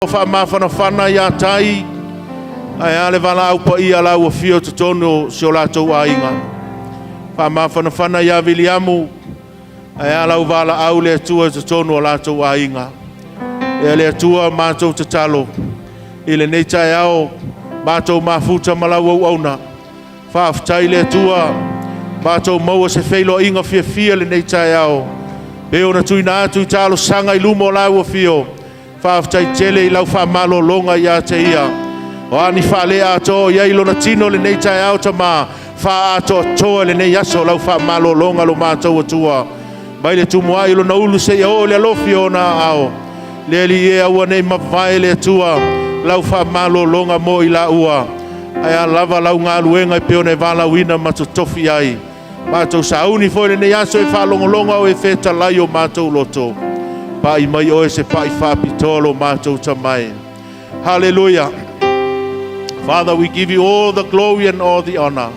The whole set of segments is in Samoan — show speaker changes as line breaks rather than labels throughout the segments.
Faamafanafana ia Tai, ae a le valaau paia lau afio totonu o si o latou aiga. Faamafanafana ia Viliamu, ae a lau valaau le Atua i totonu o latou aiga. E le Atua matou tatalo i lenei taeao, matou mafuta ma lau auauna. Faafetai le Atua, matou maua se feiloaiga fiafia lenei taeao, e ona tuuina atu i talosaga i luma o lau afio. Faafetai tele i lau faamalologa ia te ia. O a ni faaleatoa o i ai lona tino lenei taeao tama, faaatoatoa lenei aso lau faamalologa lo matou Atua. Mai le tumuai lona ulu seia oo le alofi o ona aao. Le Alii e aua nei mavae le Atua, lau faamalologa mo i laua. Ae a lava lau galuega e pei ona e valaauina ma totofi ai. Matou sauni foi lenei aso e faalogologo au e fetalai o matou loto. Pai mai oe se pai faapitoa lo matou tamai. Hallelujah. Father, we give you all the glory and all the honor.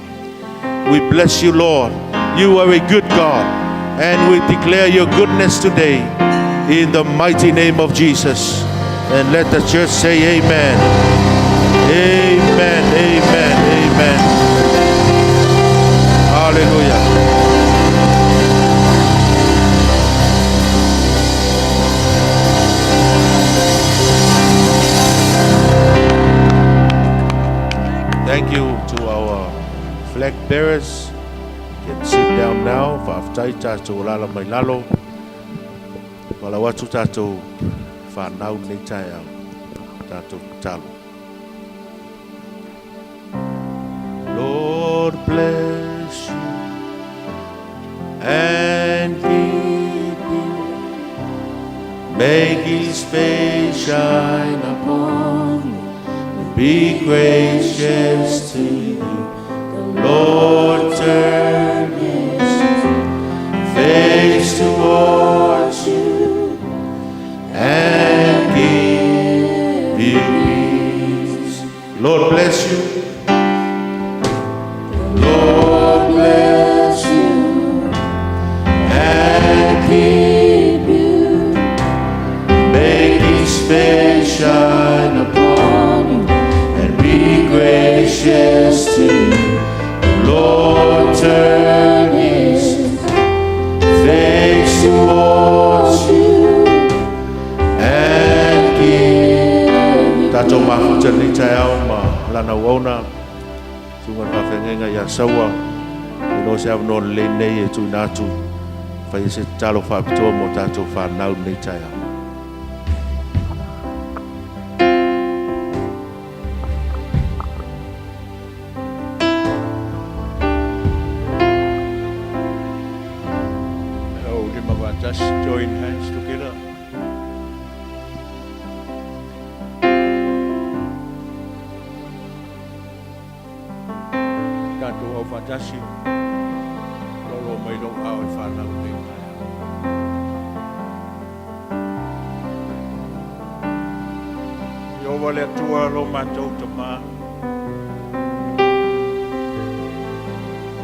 We bless you, Lord. You are a good God, and we declare your goodness today in the mighty name of Jesus. And let the church say amen. Amen, amen, amen. Hallelujah. Thank you to our flag bearers. You can sit down now. Faafetai tatou lala mai lalo. Walau atu tatou whanau nei taeao. Tatou talo. Lord bless you and keep you. Make his face shine upon you and be gracious to you. The Lord turn his face towards you and give you peace. Lord bless you. Lord bless you and keep you. Make his face shine upon you and be gracious to you. The Lord turn his face towards you and give. Tatou mafuta ni taeao ma lana uauna tunga le faafeagaiga ia Saua e lo se avanoa lelei nei e tuuina atu fai se tatalo faapitoa mo tatou whanau nei taeao.
Oh, lima faatasi, join hands together. Tatou au faatasi, lolo mai lou ao e whanau nei taeao. Ieova le Atua lo matou Tamā,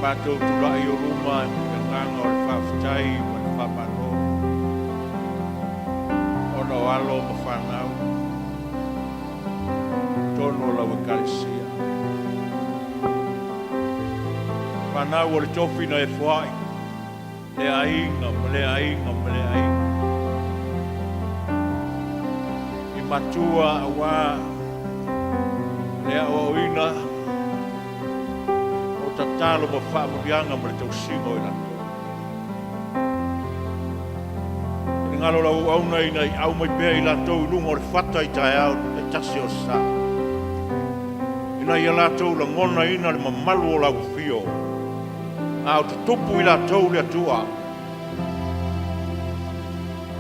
matou tulai o luma i le agaga o le faafetai ma le faamalo, ona o alo ma whanau, tonu o lau ekalesia. Whanau o le tofi na e foai, le aiga ma le aiga ma le aiga. I matua auā le aoaoina o tatalo ma faamuliaga ma le tausiga o i latou. I le galo lau auauna ina i au mai pea i latou i luga o le fata i taeao e tasi o sa. Ina ia latou lagona ina le mamalu o lau afio, a o tutupu i latou le Atua.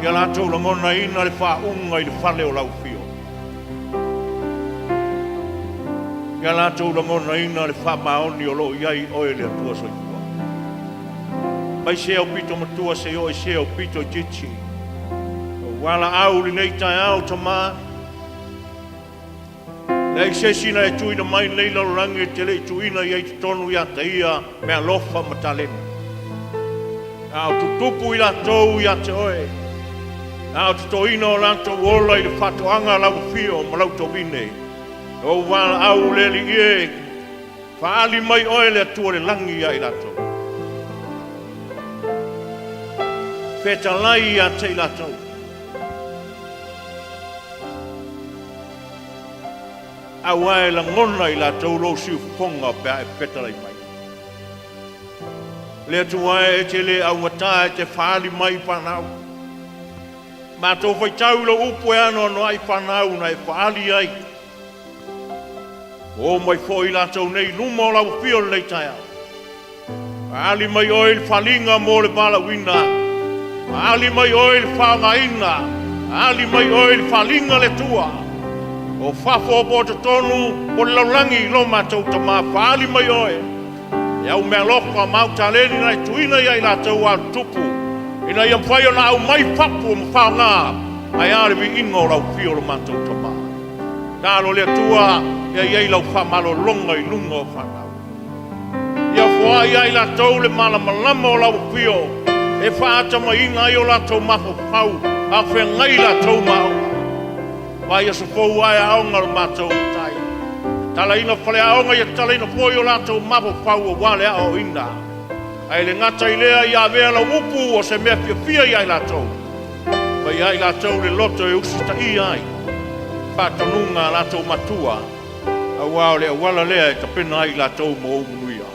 Ia latou lagona ina le faauga i le fale o lau afio. Ia latou lagona ina le faamaoni o loo iai oe le Atua soifua. Mai se au pito matua se o i se au pito i titi. O wala au lenei taeao tamā. Leai se isi na e tuuina mai nei lalolagi e te le i tuuina i ai totonu ia te ia me alofa ma taleni. A o tutupu i latou ia te oe. A o totoina o latou ola i le faatoaga a lau afio ma lau tovine, o ou valaau le Alii e, faali mai oe le Atua o le lagi ia i latou. Fetalai ia te i latou. Aua e lagona i latou lou siufofoga pe a e fetalai mai. Le Atua e, e te le augata e te faali mai i fanau. Matou faitau i lou upu e anoanoai fanau na e faali ai. Ua o mai foi i latou nei i luma o lau afio i lenei taeao. Faali mai oe i le faliga mo le valaauina. Faali mai oe i le faaaogaina. Faali mai oe i le faliga le Atua. O fafo po o totonu o le lalolagi lo matou Tama, faali mai oe. E au meaalofa ma au taleni na e tuuina ia i latou a tutupu, ina ia mafai ona aumai fafo ma faaaoga, ae a le viiga o lau afio lo matou Tama. Tatalo le Atua ia i ai lau faamalologa i luga o fanau. Ia foai ia i latou le malamalama o lau afio e faatamaiina ai o latou mafaufau a o feagai latou ma aoga. Vaai aso fou ae aoga o le matou Matai. Tatalaina faleaoga ia tatalaina foi o latou mafaufau aua le aoaoina. Ae le gata i lea ia avea lau upu o se mea fiafia ia i latou. Fai ia i latou le loto e usitaia ai faatonuga a latou matua, aua o le auala lea e tapena ai i latou mo ou manuia.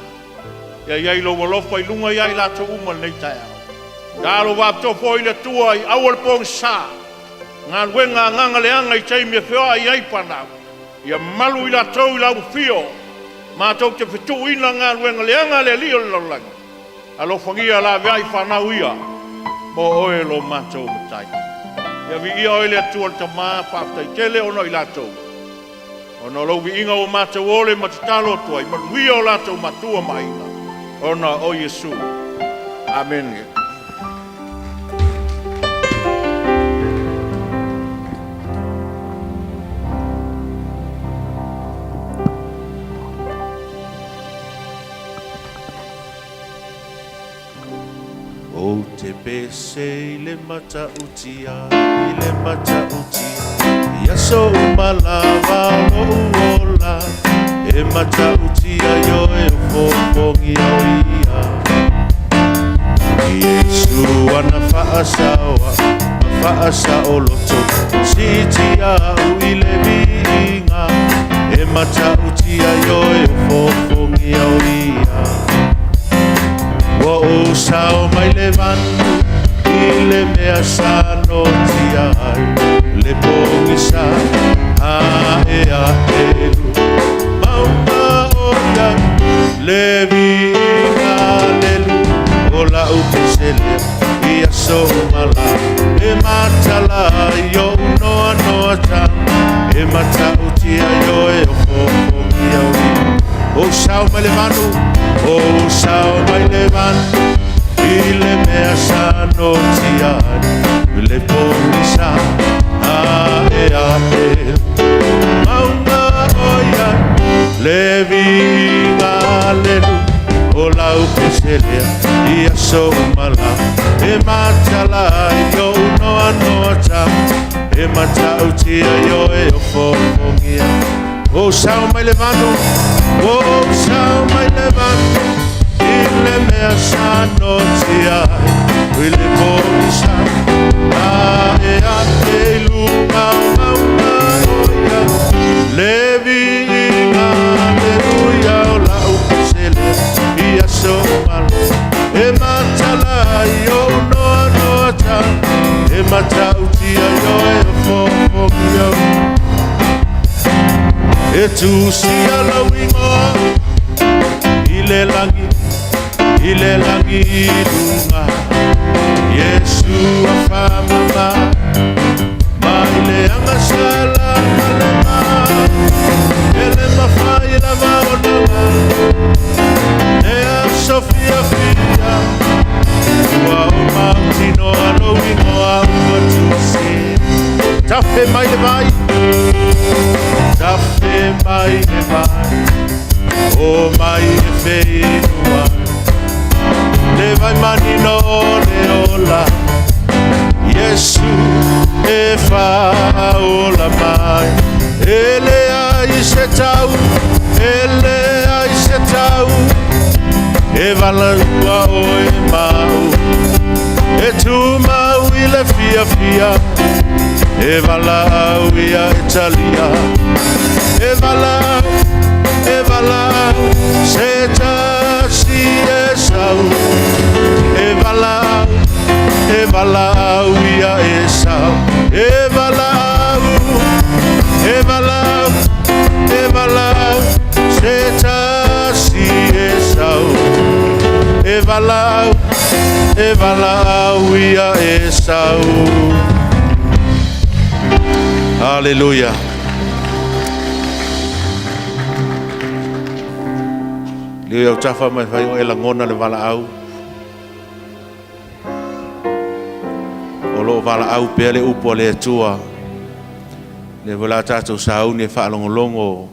Ia i ai lou alofa i luga ia i latou uma i lenei taeao. Tatalo faapitoa foi i le Atua i aua le pogisa, galuega agaga leaga i taimi e feoai ai fanau. Ia malu i latou i lau afio, matou te fetuuina galuega leaga a le alii o le lalolagi. Alofagia laveai fanau ia mo oe lo matou Matai. Ia viia oe le Atua le Tama, faafetai tele ona o i latou. Ona o lou viiga ua matou ole ma tatalo atu ai, manuia o latou matua ma aiga, ona o Iesu. Amene.
Ou te pese i le Matautia, i le Matautia, i aso uma lava o lou ola, e matautia i oe o fofogia o ia. Iesu ana faasaoa ma faasaoloto, siitia au i le viiga, e matautia i oe o fofogia o ia. Ua ou sao mai le vanu i le mea sa noatia ai le pogisa ae ae mauga o ia le viiga lelu o lau pese lea i aso uma la e matala ai ou noanoatanga e matautia i oe o fofogia o ia. Ou sao mai le vanu, ou sao mai le vanu i le mea sa noatia ai le pogisa ae ae mauga o ia le viiga lelu o lau pese lea i aso uma la e matala ai ou noanoatanga e matautia i oe o fofogia. Ou sao mai le vanu, ou sao mai le vanu i le mea sa noatia ai i le pogisa ae ae i luga o mauga o ia le viiga aleluia o lau pese lea i aso uma la e matala ai ou noanoatanga e matautia i oe o fofogia. E tusia lau ingoa i le lagi, i le lagi i luga. Iesu a whamama, mai le anga sala ma le ma. E le mawhai lava o nama, e a Sofia fia. Ua o mautinoa lou ingoa ua tusi. Tafe mai le vai, tafe mai le vai, o mai e whenua. Le vai manino o le ola, Iesu. Iesu e faaola mai. E leai se tau, e leai se tau, e valaua oe ma au. E tumau i le fiafia, e valaau ia e talia. E valaau, e valaau, se tasi e sau. E valaau, e valaau ia e sau. E valaau, e valaau, e valaau, se tasi e sau. E valaau, e valaau ia e sau. Haleluia. Lio iau tafa mai fai o e lagona le valaau. O loo valaau pea le upu a le Atua. Lea foi la tatou sauni e faalogologo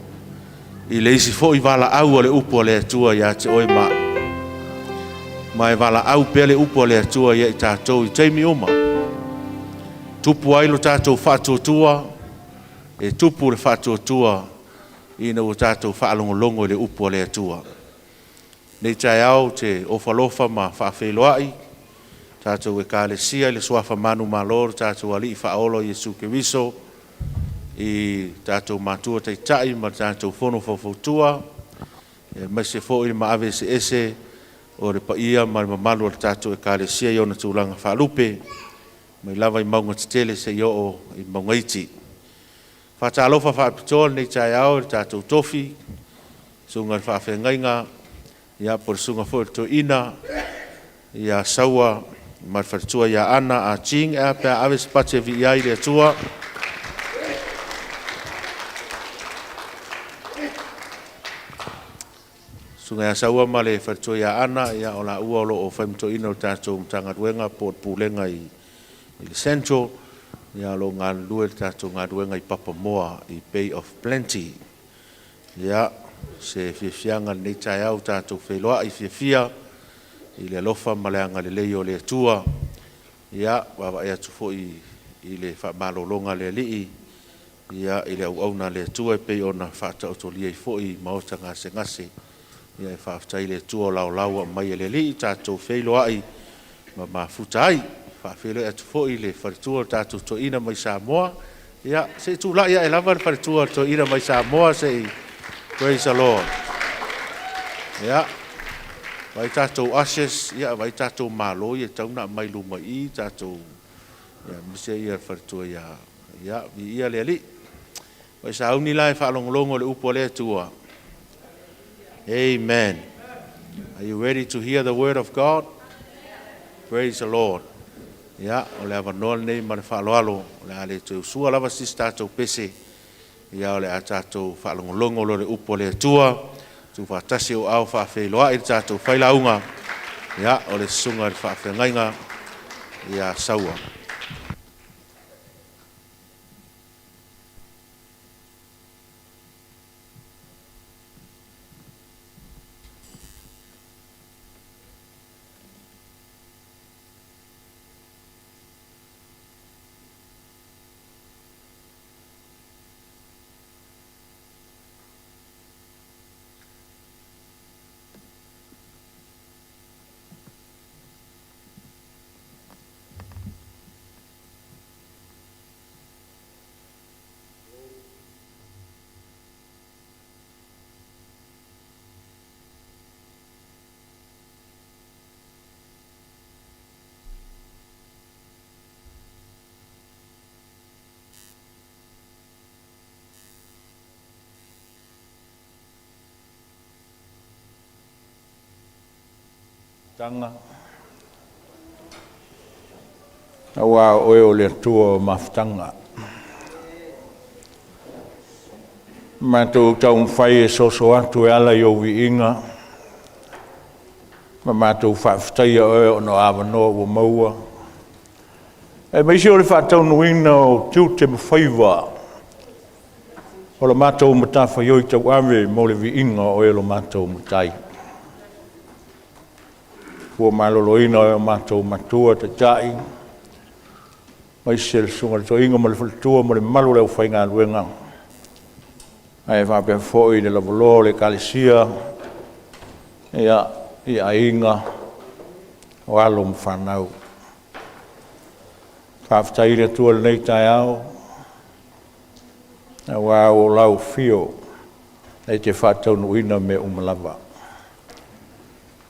i le isi foi valaau a le upu a le Atua ia te oe ma au. Ma e valaau pea le upu a le Atua ia i tatou i taimi uma. Tupu ai lo tatou faatuatua, e tupu le faatuatua ina ua tatou faalogologo i le upu a le Atua. Nei taeao te ofo alofa ma faafeiloai tatou Ekalesia i le suafa manumalo o le tatou Alii Faaola o Iesu Keriso i tatou matua taitai ma le tatou fono faufautua, aemaise foi le maave eseese o le paia ma le mamalu o le tatou Ekalesia i ona tulaga faalupe, mai lava i mauga tetele seia oo i mauga iti. Faatalofa faapitoa lenei taeao i le tatou tofi, susuga i le faafeagaiga, ia po o le susuga foi i le toeaina ia Saua ma le faletua ia Ana Ah Ching. Ae a pe a ave se pati e viia ai le Atua. Susuga ia Saua ma le faletua ia Ana, ia o laua o lo o fai ma toeaina o le tatou Matagaluega po o le Pulega i le Central, ia o lo o galulue i le tatou galuega i Papamoa i Bay of Plenty. Ia, se fiafiaga i lenei taeao ua tatou feiloai fiafia i le alofa ma le agalelei o le Atua. Ia, vaavaai atu foi i le faamalologa a le Alii, ia, i le auauna a le Atua e pei ona faataotolia ai foi i maota gasegase. Ia e faafetai i le Atua o laolao ua aumai e le Alii tatou feiloai ma mafuta ai. E faafeiloai atu foi i le faletua o le tatou toeaina mai Samoa. Ia, se i tulai ae lava le faletua o le toeaina mai Samoa se i praise the Lord. Ia, vaai tatou ushers, ia vaai tatou malo ia e tatau ona aumai i luma i i tatou, ia aemaise ia le faletua ia, ia, viia le Alii. Ua e sauni la e faalogologo i le upu a le Atua. Amen. Are you ready to hear the word of God? Praise the Lord. Ia, o le avanoa lenei ma le faaaloalo, o le a le toe usua lava se isi tatou pese, ia o le a tatou faalogologo loa i le upu a le Atua, tuufaatasi ou aao faafeiloai le tatou failauga, ia, o le susuga i le faafeagaiga ia Saua.
Tanga aua o oe o le Atua o mafutaga. Matou taumafai e soso atu e ala i ou viiga ma matou faafetaia oe ona o avanoa ua maua, aemaise o le faataunuuina o tiute ma faiva o la matou matafaioi tauave mo le viiga o oe lo matou Matai. Ua maloloina e o matou matua taitai Aemaise le Susuga i le Toeaina ma le faletua ma le mamalu o le aufaigaluega, ae faapea foi le lavaloa o le Ekalesia i aiga, o alo ma fanau. Faafetai i le Atua i lenei taeao, aua ua lau afio e te faataunuuina mea uma lava.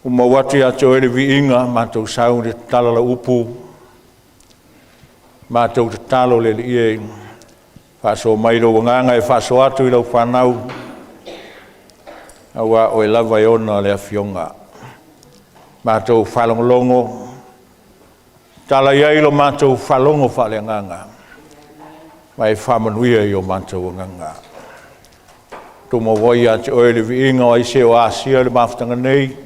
Ua momoli atu ia te Oe le viiga, matou sau e tatala lau upu, matou tatalo le Alii e, faasoa mai lou Agaga e faasoa atu i lau fanau, aua o Oe lava e ona le afioga. Matou faalogologo, tala i ai la matou faalogo faaleagaga ma e faamanuia i o matou agaga. Tumau ai ia te Oe le viiga, o ai se o asia le mafutaga nei,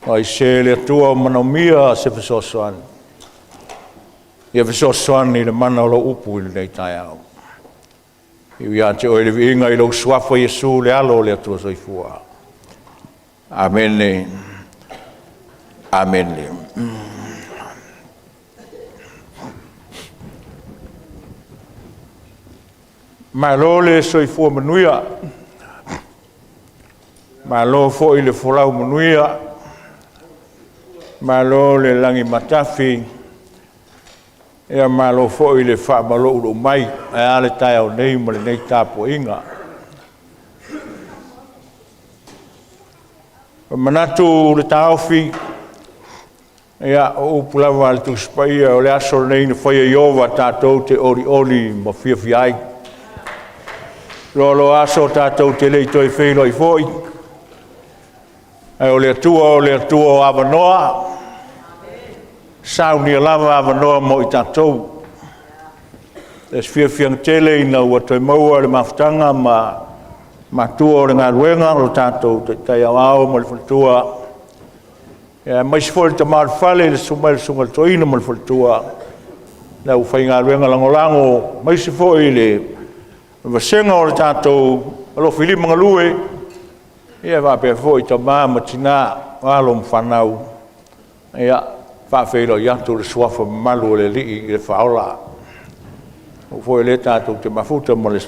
o ai se le Atua o manaomia se fesoasoani, ia fesoasoani i le mana o Lou upu i lenei taeao. Liliu ia te Oe le viiga i lou Suafa Iesu le Alo o le Atua Soifua. Amene. Amene. Malo le soifua manuia, malo foi le folau manuia, malo le lagi matafi, malo foi le faamaloulou mai. Ae a le taeao nei ma lenei tapuaiga? E manatu le taofi, ia o upu lava a le Tusi Paia, o le aso lenei na faia e Ieova tatou te olioli ma fiafia ai. Loa loa aso tatou te le i toe feiloai foi, ae o le Atua o le Atua o avanoa, e saunia lava avanoa mo i tatou. O se fiafiaga tele ina ua toe maua le mafutaga ma matua o le galuega, o le tatou Taitai Aoao ma le faletua, aemaise foi le tama o le fale, le susu mai o le susuga i le toeaina ma le faletua, le aufaigaluega lagolago, aemaise foi le vasega o le tatou alofilima galue, ia faapea foi tama ma tina, o alo ma fanau. E faafeiloai atu i le suafa mamalu o le Alii i le Faaola. Aua foi o lea tatou te mafuta ma le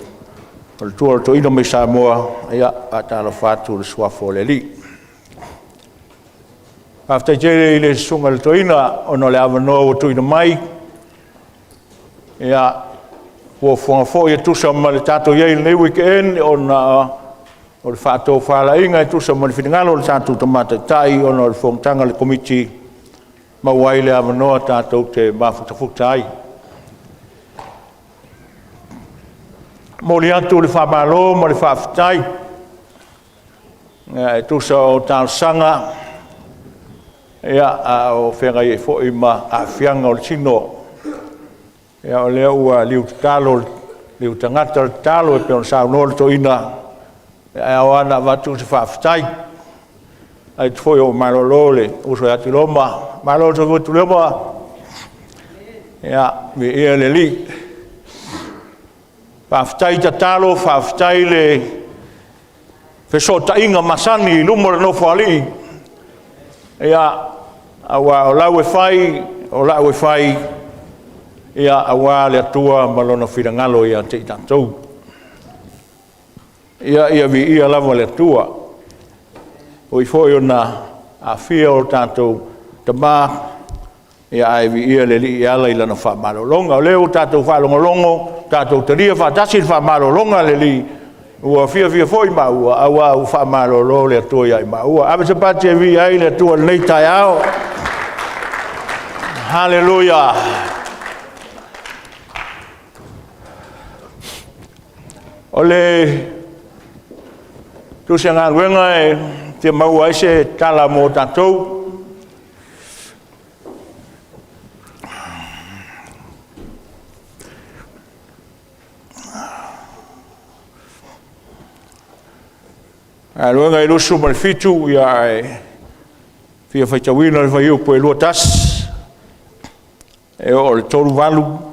faletua o le toeaina mai Samoa, ia e faatalofa atu i le suafa o le Alii. Faafetai tele i le susuga i le toeaina ona o le avanoa ua tuuina mai. Ia, o fuafuaga foi e tusa ma le tatou i ai i lenei weekend ona o le faatofalaiga e tusa ma le finagalo o le tatou Tama Taitai ona o le fonotaga a le Komiti, maua ai le avanoa tatou te mafutafuta ai. E momoli atu le faamalo ma le faafetai e tusa o talosaga a o feagai ai foi ma aafiaga o le tino. O lea ua liutatalo liutagata le tatalo e pei ona saunoa le toeaina, ae ao lava ona avatu se faafetai. Vaai atu foi ua malolo le uso ia Tuiloma, malo le soifua Tuiloma, ia viia le Alii. Faafetai tatalo, faafetai le fesootaiga masani i luma o le Nofoalii, aua o lau e fai, o lau e fai, aua le Atua ma Lona finagalo ia te i tatou. Ia viia lava le Atua. E ui foi ina aafia o tatou tama, ae viia le Alii e ala i lana faamalologa. O lea ua tatou faalogologo, tatou talia faatasi le faamalologa a le Alii, ua fiafia foi maua aua ua faamalolo le Atua ia i maua. Ave se pati e viia ai le Atua i lenei taeao. Haleluia! O le tusi o galuega e fia maua ai se tala mo tatou. Galuega e 27, ae fia faitauina le fuaiupu e 21 e oo i le 38.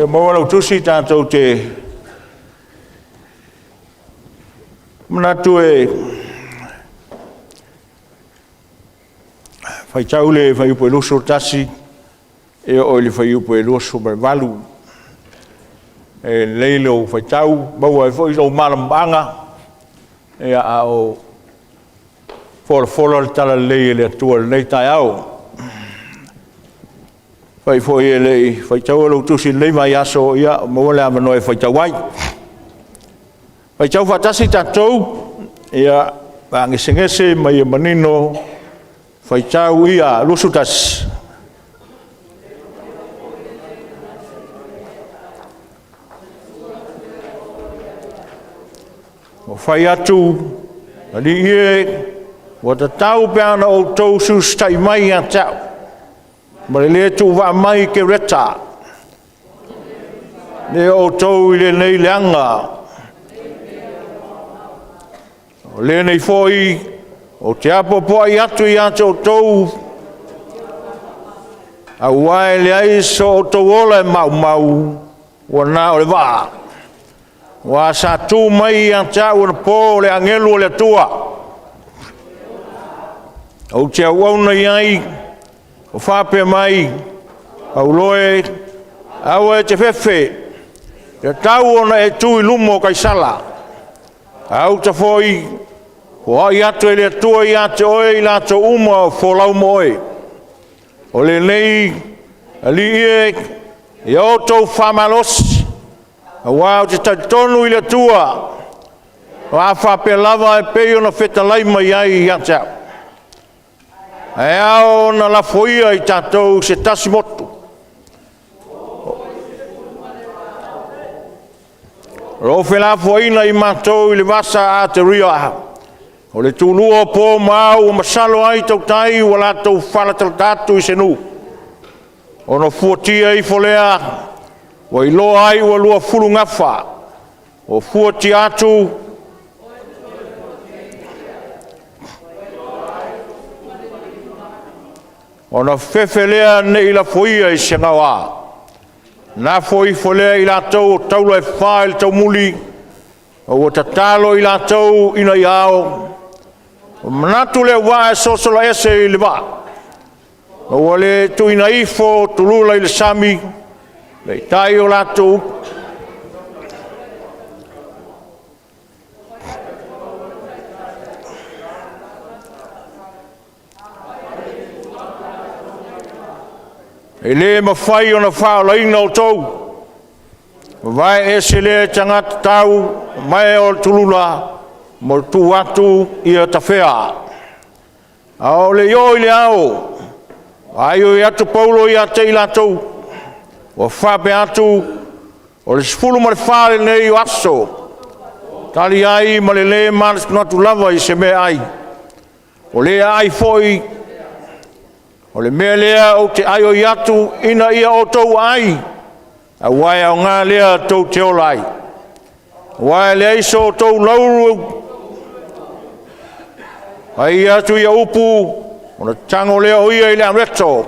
Ia maua lau tusi tatou te manatu e faitau le fuaiupu e 21 e oo i le fuaiupu e 28. E lelei lou faitau, maua ai foi sou malamalamaaga a o folafola le talalelei a le Atua i lenei taeao. Afai foi e le i faitaua lau tusi i lenei vaiaso, ia maua le avanoa e faitau ai. Faitau faatasi tatou, ia fagesegese ma ia manino, faitau ia. 21. Ua fai atu, “Alii e, ua tatau pe ana outou usiusitai mai ia te au, ma le le tuuvaa mai i Kereta, e le o outou i lenei leaga. O lenei foi ou te apoapoai atu ia te outou, aua e leai so outou ola e maumau, ua na o le vaa. Aua sa tu mai ia te au anapo le agelu o le Atua, ou te auauna i ai, ma faapea mai, Paulo e, aua e te fefe, e tatau ona e tu i luma o Kaisara. A uta foi, foai atu e le Atua ia te oe i latou uma o folau mo oe. O lenei, alii e, ia outou faamalosi, aua ou te talitonu i le Atua, o le a faapea lava e pei ona fetalai mai ai ia te au. Ae ao ona lafoia i tatou se tasi motu, o lo o felafoaiga matou i le vasa Ateria, o le tulua o po ma ao ua masalo ai tautai ua latou falatalata atu i se nuu, ona fuatia ifo lea, ua iloa ai ua 20 gafa. Ua fuatia atu ona fefe lea ne i lafoia i se gaoa. Lafo ifo lea e i latou o taula e fa i le taumuli, ma ua tatalo i latou ina ia ao. Ua manatu le auvaa e sosolaese i le vaa, ma ua le tuuina ifo tulula i le sami, peitai o latou E le mafai ona faaolaina outou. Vavae ese lea tagata tau mae o le tulula, ma le tuu atu ia tafea. A o le i oo i le ao, aioio atu Paulo ia te i latou, ua faapea atu, “O le 14 lenei o aso, tali ai ma le lē manatunatu lava i se meaai, ua le aai foi. O le mea lea ou te aioi atu ina ia outou aai, aua e aoga lea tou te ola ai. Aua e leai so outou laulu…” Fai atu ia upu, ona tago lea o ia i le areto,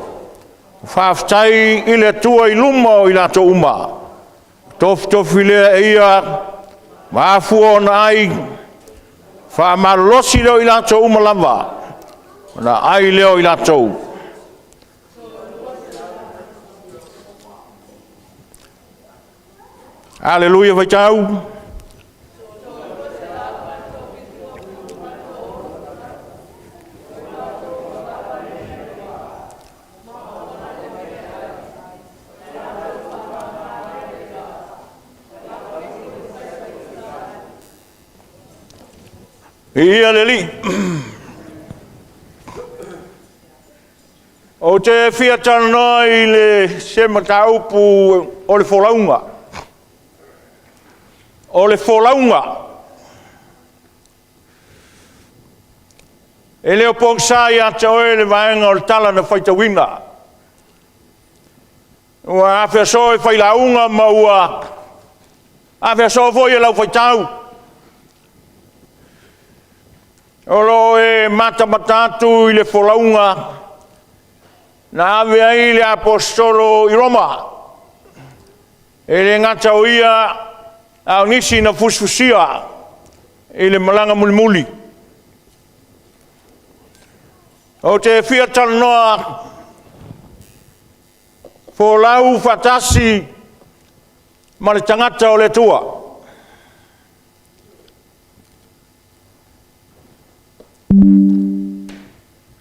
ma faafetai i le Atua i luma o i latou uma. Ona tofitofi lea e ia ma afua ona ai, faamalolosi lea o i latou uma lava, ona ai lea o i latou. Aleluia! Faitau. Viia le Alii. Ou te fia talanoa i se mataupu o le folauga. O le folauga. E le o pogisa ia te oe le vaega o le tala na faitauina. Ua afeaso e failauga ma ua afeaso foi e lau faitau. O lo o e matamata atu i le folauga na ave ai le aposetolo i Roma. E le gata o ia, a o nisi na fusifusia i le malaga mulimuli. Ou te fia talanoa folau faatasi ma le tagata o le Atua.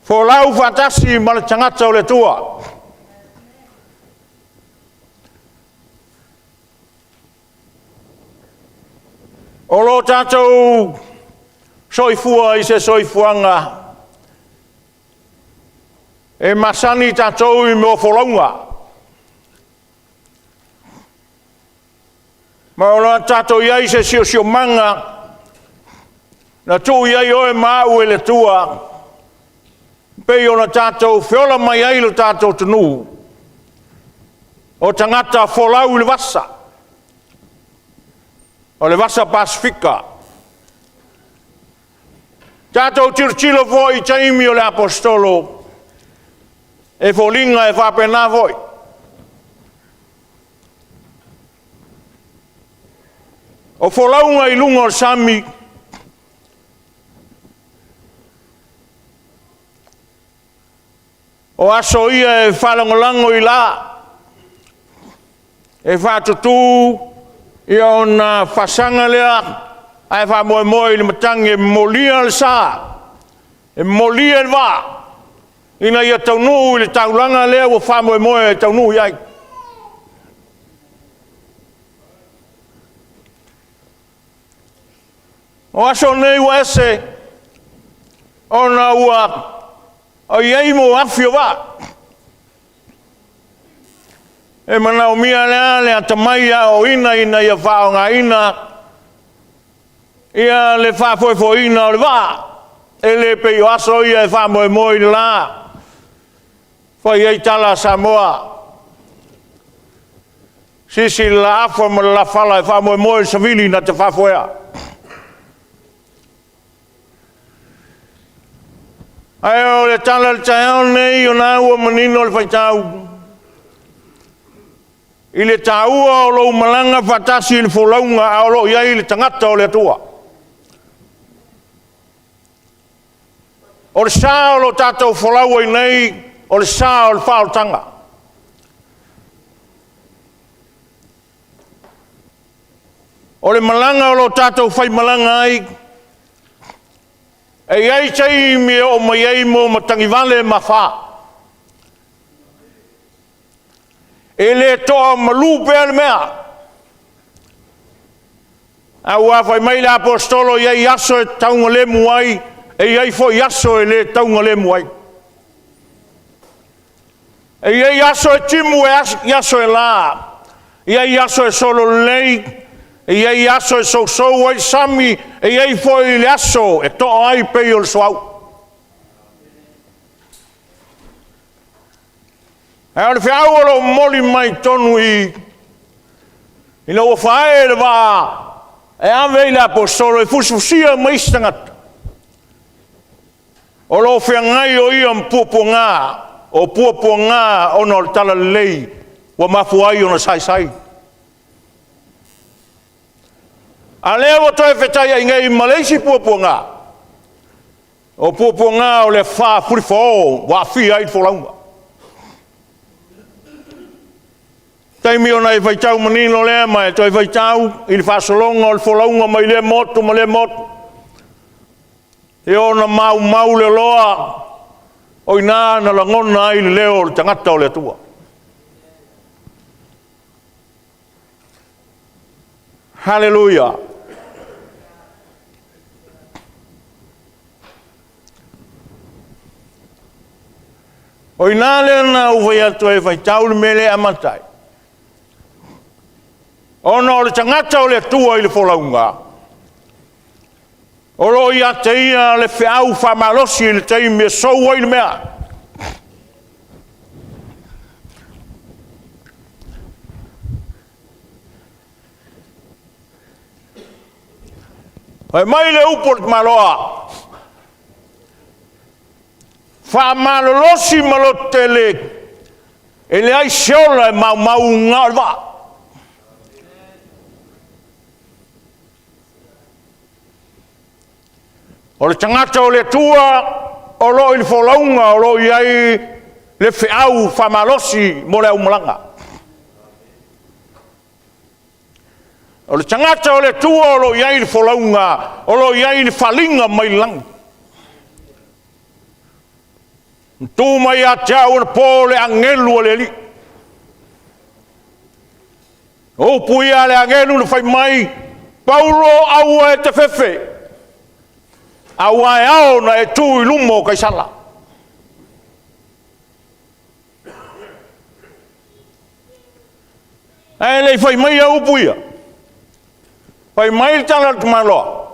Folau faatasi ma le tagata o le Atua. O lo o tatou soifua i se soifuaga e masani tatou i mea o folauga, ma o lo o tatou i ai i se siosiomaga na tuu i ai oe ma au e le Atua e pei ona tatou feola mai ai i lo tatou atunuu, o tagata folau i le vasa, o le vasa Pasefika. Tatou tilotilo foi i taimi o le Aposetolo, e foliga e faapena foi. O folauga i luga o le sami, o aso ia e faalagolago i la, e faatutu ona faasaga lea ae faamoemoe i le matagi e molia le sa, e molia le vaa, ina ia taunuu i le taulaga lea ua faamoemoe e taunuu i ai. O aso nei ua ese ona ua i ai afi o vaa. E manaomia la le atamai aoaoina ina ia faaaogaina le faafoefoeina o le vaa, e le pei o aso ia e faamoemoe i le la, fai ai tala a Samoa, sisi le la afa ma le la fala e faamoemoe i le savili na te faafoea. Ae o le tala i le taeao lenei, o lena ua manino le faitau, i le taua o lou malaga faatasi i le folauga a o lo o i ai le tagata o le Atua. O le sa o lo o tatou folau ai nei, o le sa o le faaolataga. O le malaga o lo o tatou faimalaga ai, e i ai taimi e oo mai ai matagi vale ma afa. E le toamalu pea le mea, aua fai mai le Aposetolo e i ai aso e taugalemu ai, e i ai foi aso e le taugalemu ai. E i ai aso e timu e i ai aso e la, e i ai aso e sololelei, e i ai aso e sousou ai le sami, e i ai foi le aso e toa ai pei o le suauu. A o le feau o lo o momoli mai i totonu i i, ina ua faaee le vaa e ave ai le Aposetolo e fusifusia ma isi tagata, o lo o feagai o ia ma puapuaga, o puapuaga ona o le Talalelei ua mafua ai ona saisai. A o lea ua toe fetaiai nei ma le isi puapuaga, o puapuaga o le afa fulifao ua aafia ai le folauga. O le taimi ona e faitau manino lea ma e toe faitau i le faasologa o le folauga mai lea motu ma lea motu, ia ona maumau le loa, o i ina na lagona ai le leo o le tagata o le Atua. Haleluia! O i ina lea na ou fai atu ai e faitau le mea lea e amata ai. Ona o le tagata o le Atua i le folauga, o lo o ia te ia le feau faamalosi i le taimi e sou ai le mea. Fai mai le upu a le tamaloa, faamalolosi ma lototele, e leai se ola e maumau na o le vaa. O le tagata o le Atua o lo o i le folauga o lo o i ai le feau faamalosi mo le aumalaga. O le tagata o le Atua o lo o i ai le folauga, o lo o i ai le faliga mai le lagi. Na tu mai ia te au anapo le agelu a le Alii. O upu ia a le agelu na fai mai, Paulo aua e te fefe, aua e ao ona e tu i luma o Kaisara. Ae le i fai maia upu ia, fai mai le tala a le tamaloa,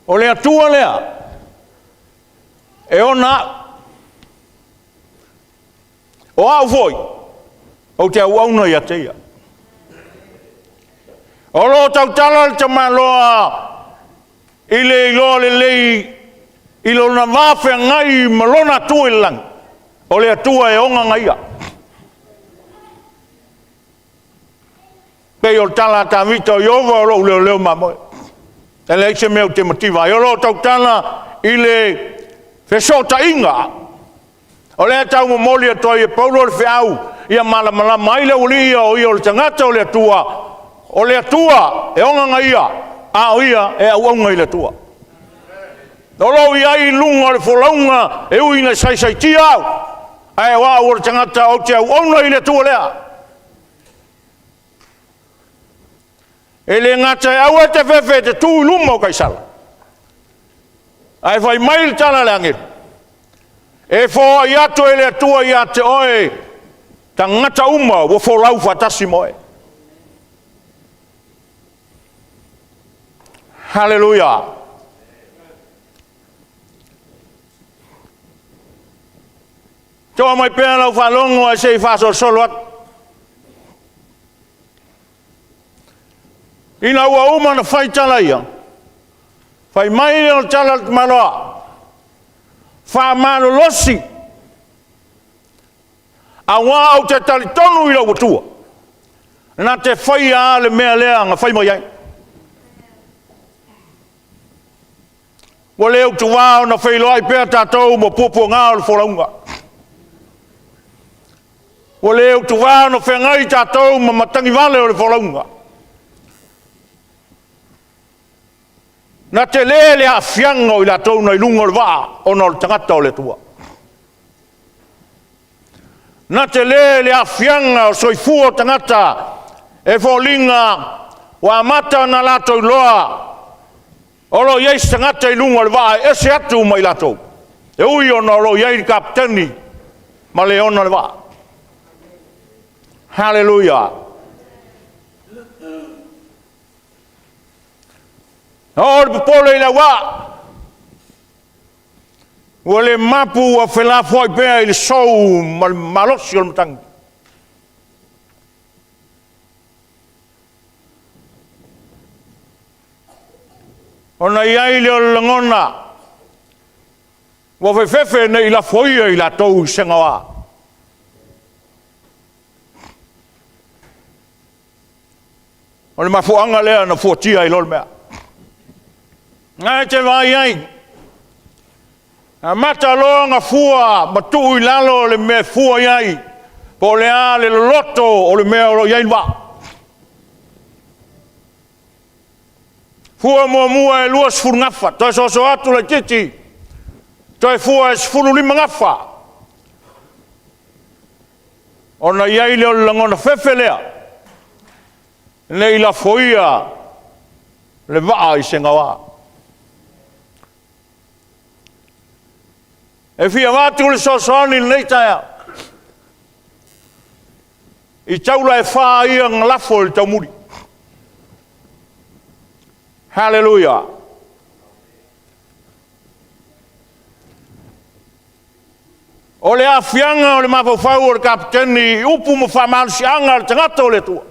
o le Atua lea e ona au, o au foi ou te auauna ia te ia. O lo o tautala le tamaloa i le iloa lelei i lona va feagai ma lona Atua i le lagi, o le Atua e ona ia. E pei o le tala a Tavita, o Ieova o lou leoleo ma mamoe, e leai se mea ou te mativa ai. O lo o tautala i le fesootaiga, o lea e tau momoli atu ai e Paulo le feau, ia malamalama ai le aualii ia o ia o le tagata o le Atua, o le Atua e ona ia, a o ia e auauna i le Atua. O lo o i ai i luga o le folauga, e ui ina saisaitia au, ae o au o le tagata ou te auauna i le Atua lea. E le gata e aua e te fefe e te tu i luma o Kaisara, ae fai mai le tala a le agelu, e foai atu e le Atua ia te oe tagata uma ua folau faatasi ma oe. Haleluia! Toa mai pea lau faalogo ae se i faasolosolo atu. Ina ua uma ona fai tala ia, fai mai lea o le tala a le tamaloa, faamalolosi, aua ou te talitonu i lou Atua, na te faia lava le mea lea na fai mai ai. Ua le utuvā ona feiloai pea tatou ma puapuaga o le folauga. Ua le utuvā ona feagai tatou ma matagivale o le folauga. Na tele le aafiaga o i latou na i luga o le vaa ona o le tagata o le Atua. Na tele le aafiaga o soifua o tagata e foliga ua amata ona latou iloa o lo o i ai se tagata i luga o le vaa e ese atu ma i latou, e ui ona o lo o i ai le kapeteni ma le e ona le vaa. Haleluia! Na oo le popole i le auvaa, ua le mapu ua felafoai pea i le sou ma le malosi o le matagi. Ona i ai lea o le lagona, ua fefefe ne i lafoia i latou i se gaoa. O le mafuaaga lea na fuatia ai loa le mea. Na e te vaai ai, amata loa ona fua ma tuu i lalo le mea e fua i ai, po o le a le loloto o le mea o lo o i ai le vaa. Fua muamua e 20 gafa, toe soso atu laitiiti, toe fua e 15 gafa, ona i ai lea o le lagona fefe lea, ne i lafoia le vaa i se gaoa. E fia avatu le fesoasoani i lenei taeao, i taula e fa ia na lafo i le taumuli. Haleluia! O le aafiaga o le mafaufau o le kapeteni i upu ma faamalosiaga a le tagata o le Atua,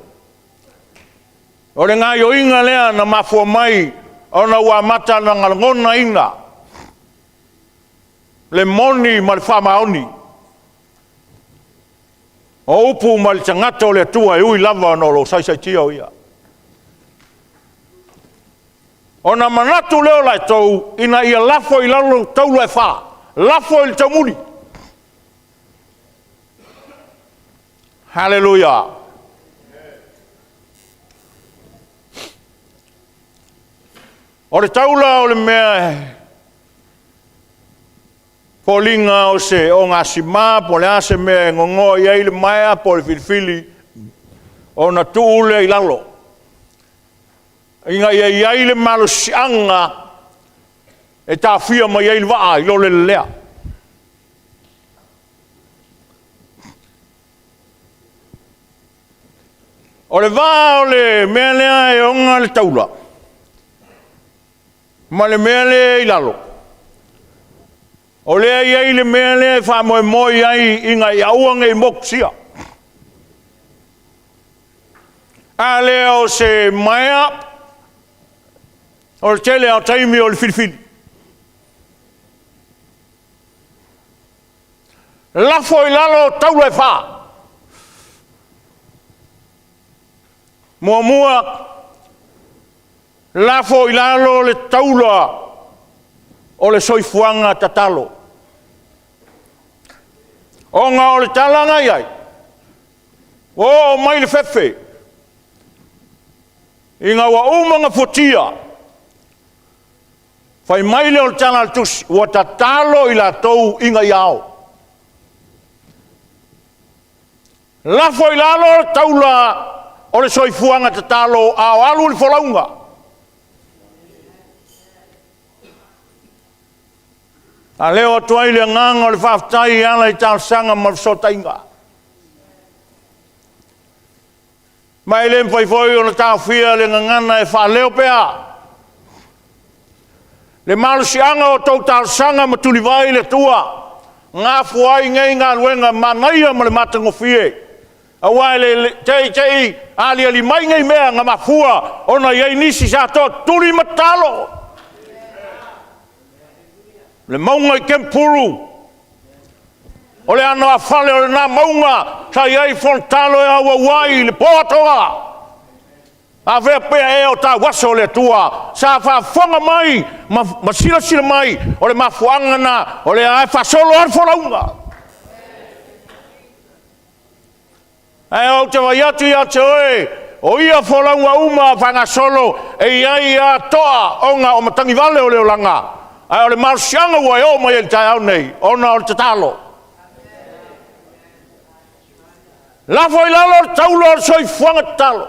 o le gaoioiga lea na mafua mai ona ua amata ona lagonaina le moni ma le faamaoni o upu mai le tagata o le Atua e ui lava ona o lo o saisaitia o ia. Ona manatu lea o latou ina ia lafo i lalo taula e fa, lafo i le taumuli. Haleluia! O le taula o le mea e foliga o se ogasima po o le a se mea e gogoa i ai le maea po o le filifili, ona tuu lea i lalo, ina ia i ai le malosiaga e taofia mai ai le vaa i lo le lelea. O le va o le mea lea e ona le taula ma le mea lea e i lalo, o lea e i ai le mea lea e faamoemoe i ai ina ia aua ne i motusia. A lea o se maea, o le tele lava o taimi o le filifili. Lafo i lalo taula e fa. Muamua, lafo i lalo le taula o le soifuaga tatalo, ona o le tala na i ai, ua oo mai le fefe, ina ua uma ona fuatia, fai mai lea o le tala a le Tusi, ua tatalo i latou ina ia ao. Lafo i lalo le taula o le soifuaga tatalo a o alu le folauga. E faaleo atu ai le agaga o le faafetai e ala i talosaga ma fesootaiga. Ma e le mafai foi ona taofia le gagana e faaleo pea le malosiaga o a outou talosaga ma tulivae i le Atua, na afua ai nei galuega manaia ma le matagofie, aua e le te i te i aliali mai nei mea na mafua ona i ai nisi sa tootutuli ma tatalo. Le mauga i Kemepulu, o le anoafale o lena mauga sa i ai fonotatalo e auau ai i le po atoa. A faapea ea o tauaso le Atua sa faafofoga mai ma silasila mai, o le mafuaaga lena o lea lava e faasolo lava le folauga. Ae ou te vaai atu ia te oe, o ia folauga uma a o faagasolo, e i ai lava toa ona o matagi vale o le olaga, ae o le malosiaga ua e oo mai ai i le taeao lenei, ona o le tatalo. Lafo i lalo le taula o le soifuaga tatalo.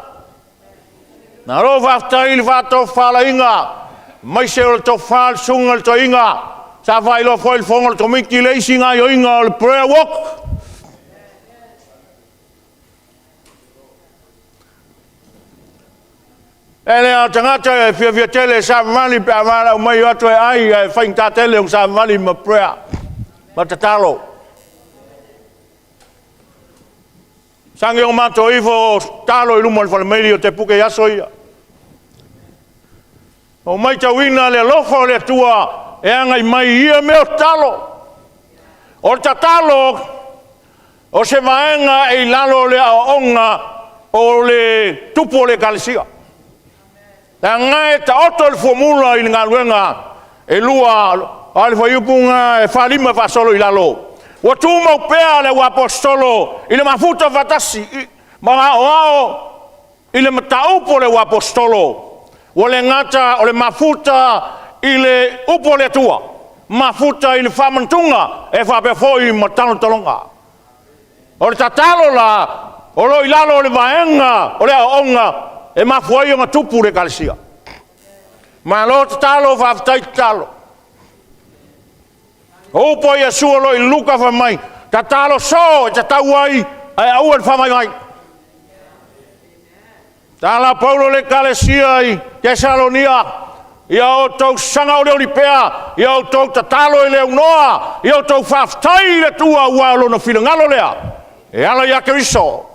Malo faafetai i le faatofalaiga, aemaise o le tofa a le susuga i le toeaina sa faailoa foi i le fono a le Komiti le isi gaoioiga o le prayer walk. O le mea lea o tagata e fiafia tele e savavali pe a valaau mai e o atu e ai, ae faigata tele ona savavali ma prayer ma tatalo. Masani ona matou o ifo tatalo i luma o le falemaili o Tepuke i aso ia. Ua ou matauina le alofa o le Atua e agai mai i ia mea o tatalo. O le tatalo, o se vaega e i lalo o le aoaoga o le tupu o le ekalesia. Leaga e taoto le fuamula i le galuega e 2, a o le fuaiupu lena e 45 faasolo i lalo, ua tumau pea le auaposeitolo i le mafuta faatasi ma aoao i le mataupu a le auaposeitolo, ua le gata o le mafuta i le upu a le Atua, mafuta i le faamanatuga, e faapea foi ma talotaloga. O le tatalo la, o lo o i lalo o le vaega o le aoaoga e mafua ai ona tupu le ekalesia. Malo tatalo faafetai tatalo. O upu a Iesu o lo o i Luka fai mai, tatalo soo e tatau ai ae aua le faavaivai. Tala Paulo i le ekalesia i Tesalonia, ia outou saga olioli pea, ia outou tatalo e le aunoa, ia outou faafetai i le Atua aua o Lona finagalo lea e ala ia Keriso.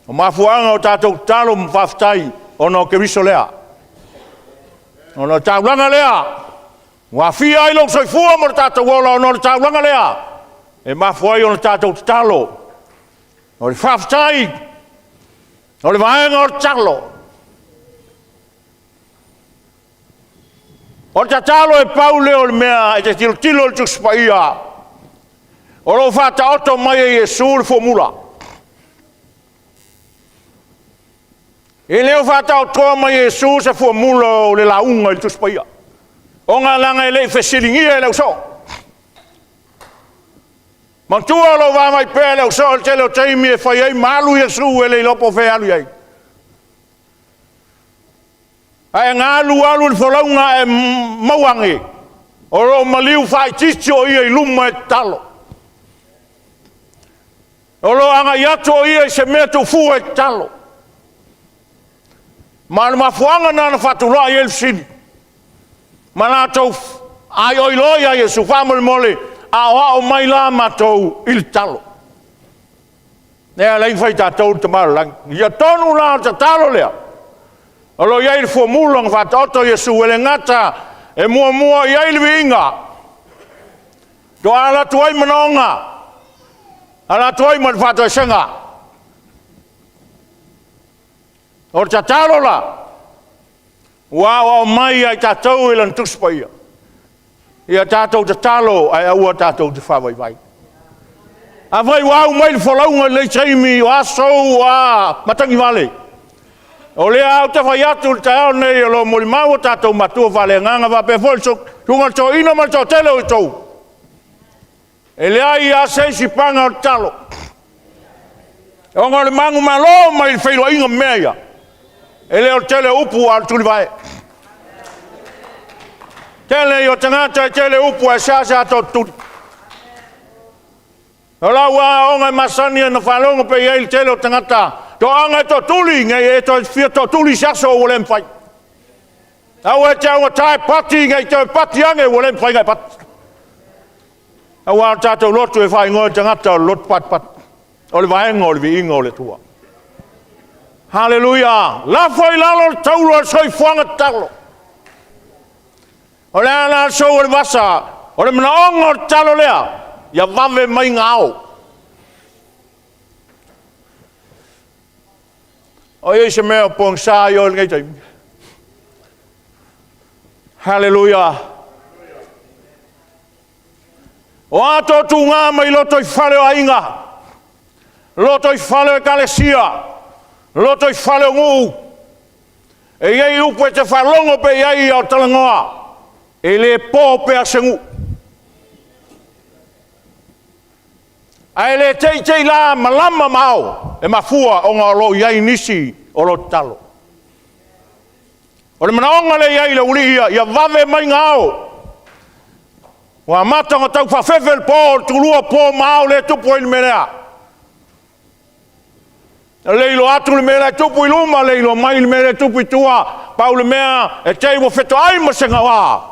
O mafuaaga o tatou tatalo ma faafetai, ona o Keriso lea. Ona o le taulaga lea ua aafia ai lou soifua ma lo tatou ola, ona o le taulaga lea e mafua ai ona tatou tatalo. O le faafetai, o le vaega o le tatalo. O le tatalo e pau lea o le mea e te tilotilo i le Tusi Paia, o lo o faataoto mai e Iesu le formula. E le o faataotoa mai e Iesu se fuamunula o le lauga i le Tusi Paia, ona leaga e le i fesiligia e le ausoo. Manatua o lo o vaavaai pea e le ausoo i le tele o taimi e fai ai ma alu Iesu e le iloa po o fea e alu i ai. Ae na alu alu i le folauga ae maua ane, o lo o maliu faaitiiti o Ia i luma e tatalo. O lo o agai atu o Ia i se mea tuufua e tatalo. Ma o le mafuaaga lena na faatulai ai le fesili, ma latou aioi loa ia Iesu, faamolemole aoao mai la matou i le tatalo. Lea e ala ai ona fai e tatou le Tama o i le Lagi. Ia tonu la o le tatalo lea, o lo o i ai le formula na faataoto e Iesu, e le gata e muamua i ai le viiga, faatoa alu atu ai manaoga, ala atu ai ma le faatoesega. O le tatalo la, ua aoao mai ia i tatou e Lana Tusi Paia, ia tatou tatalo ae aua tatou te faavaivai. Afai ua au mai le folauga i lenei taimi, o a sou o a matagivale, o lea lava ou te fai atu i le taeao lenei o lo o molimau o tatou matua faaleagaga faapea foi le susuga i le toeaina ma le toatele o outou, e leai lava se isi paga o le tatalo, ona o le manumalo mai le feiloaiga ma mea ia, e le o le tele o upu a o le tulivae. O le tele ia o tagata e tele upu ae seasea tootutuli. O lau lava aoaoga e masani ona faalogo pea i ai le toatele o tagata, toaga e tootuli, ne i e toe fia tootuli i se aso ua le mafai. Aua e te augata e pati ne i toe pati ane ua le mafai ona e pati. Aua o le tatou lotu e faaigoa e tagata o le lotu patipati, o le vaega o le viiga o le Atua. Haleluia! Lafo i lalo le taula o le soifuaga tatalo. O le a la le sou o le vasa? O le manaoga o le tatalo lea, ia vave mai ona ao. O i ai se mea o pogisa i oe i lenei taimi? Haleluia! O a toatuga mai lotoifale o aiga, lotoifale o ekalesia, lotoifale o nuu, e i ai upu e te faalogo pea i ai a o talanoa, e le po pea se nuu. Ae le te i te i la malama ma ao, e mafua ona o lo o i ai nisi o lo o tatalo. O le manaoga lea e i ai le aualii ia, ia vave mai ona ao. Ua amata ona tau faafe le po o le tulua po ma ao lea e tupu ai le mea lea. E le iloa atu le mea la e tupu i luma, le iloa mai le mea la e tupu i tua, pau le mea e te i ua fetoai ma se gaoa,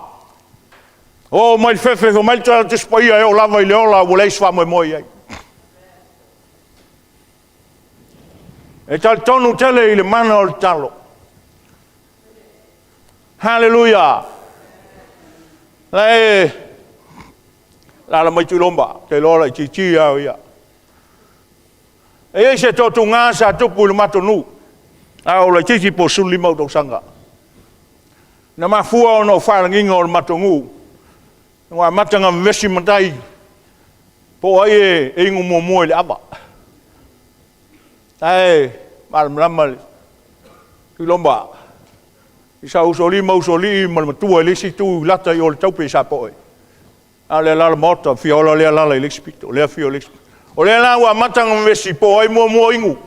oo mai le fefe fai mai le Tusi Paia, e oo lava i le ola ua leai se faamoemoe i ai. E talitonu tele i le mana o le tatalo. Haleluia! E alaala mai Tuiloma, ou te iloa laitiiti lava o ia. E i ai se toatuga sa tupu i le matou nuu a ou laitiiti po o le 15 ou tausaga. Na mafua ona o faalagiga o le matou nuu, ua amata ona vevesi matai po o ai e inu muamua i le ava. O la e malamalama le Tuiloma i sa usoalii ma usoalii ma le matua i le isi itu i lata i o i le taupe i Sapoe, a o le alaala fia ola lea alaala i le isi pito, lea afio i le isi pito. O lea la ua amata ona vevesi po o ai muamua inu.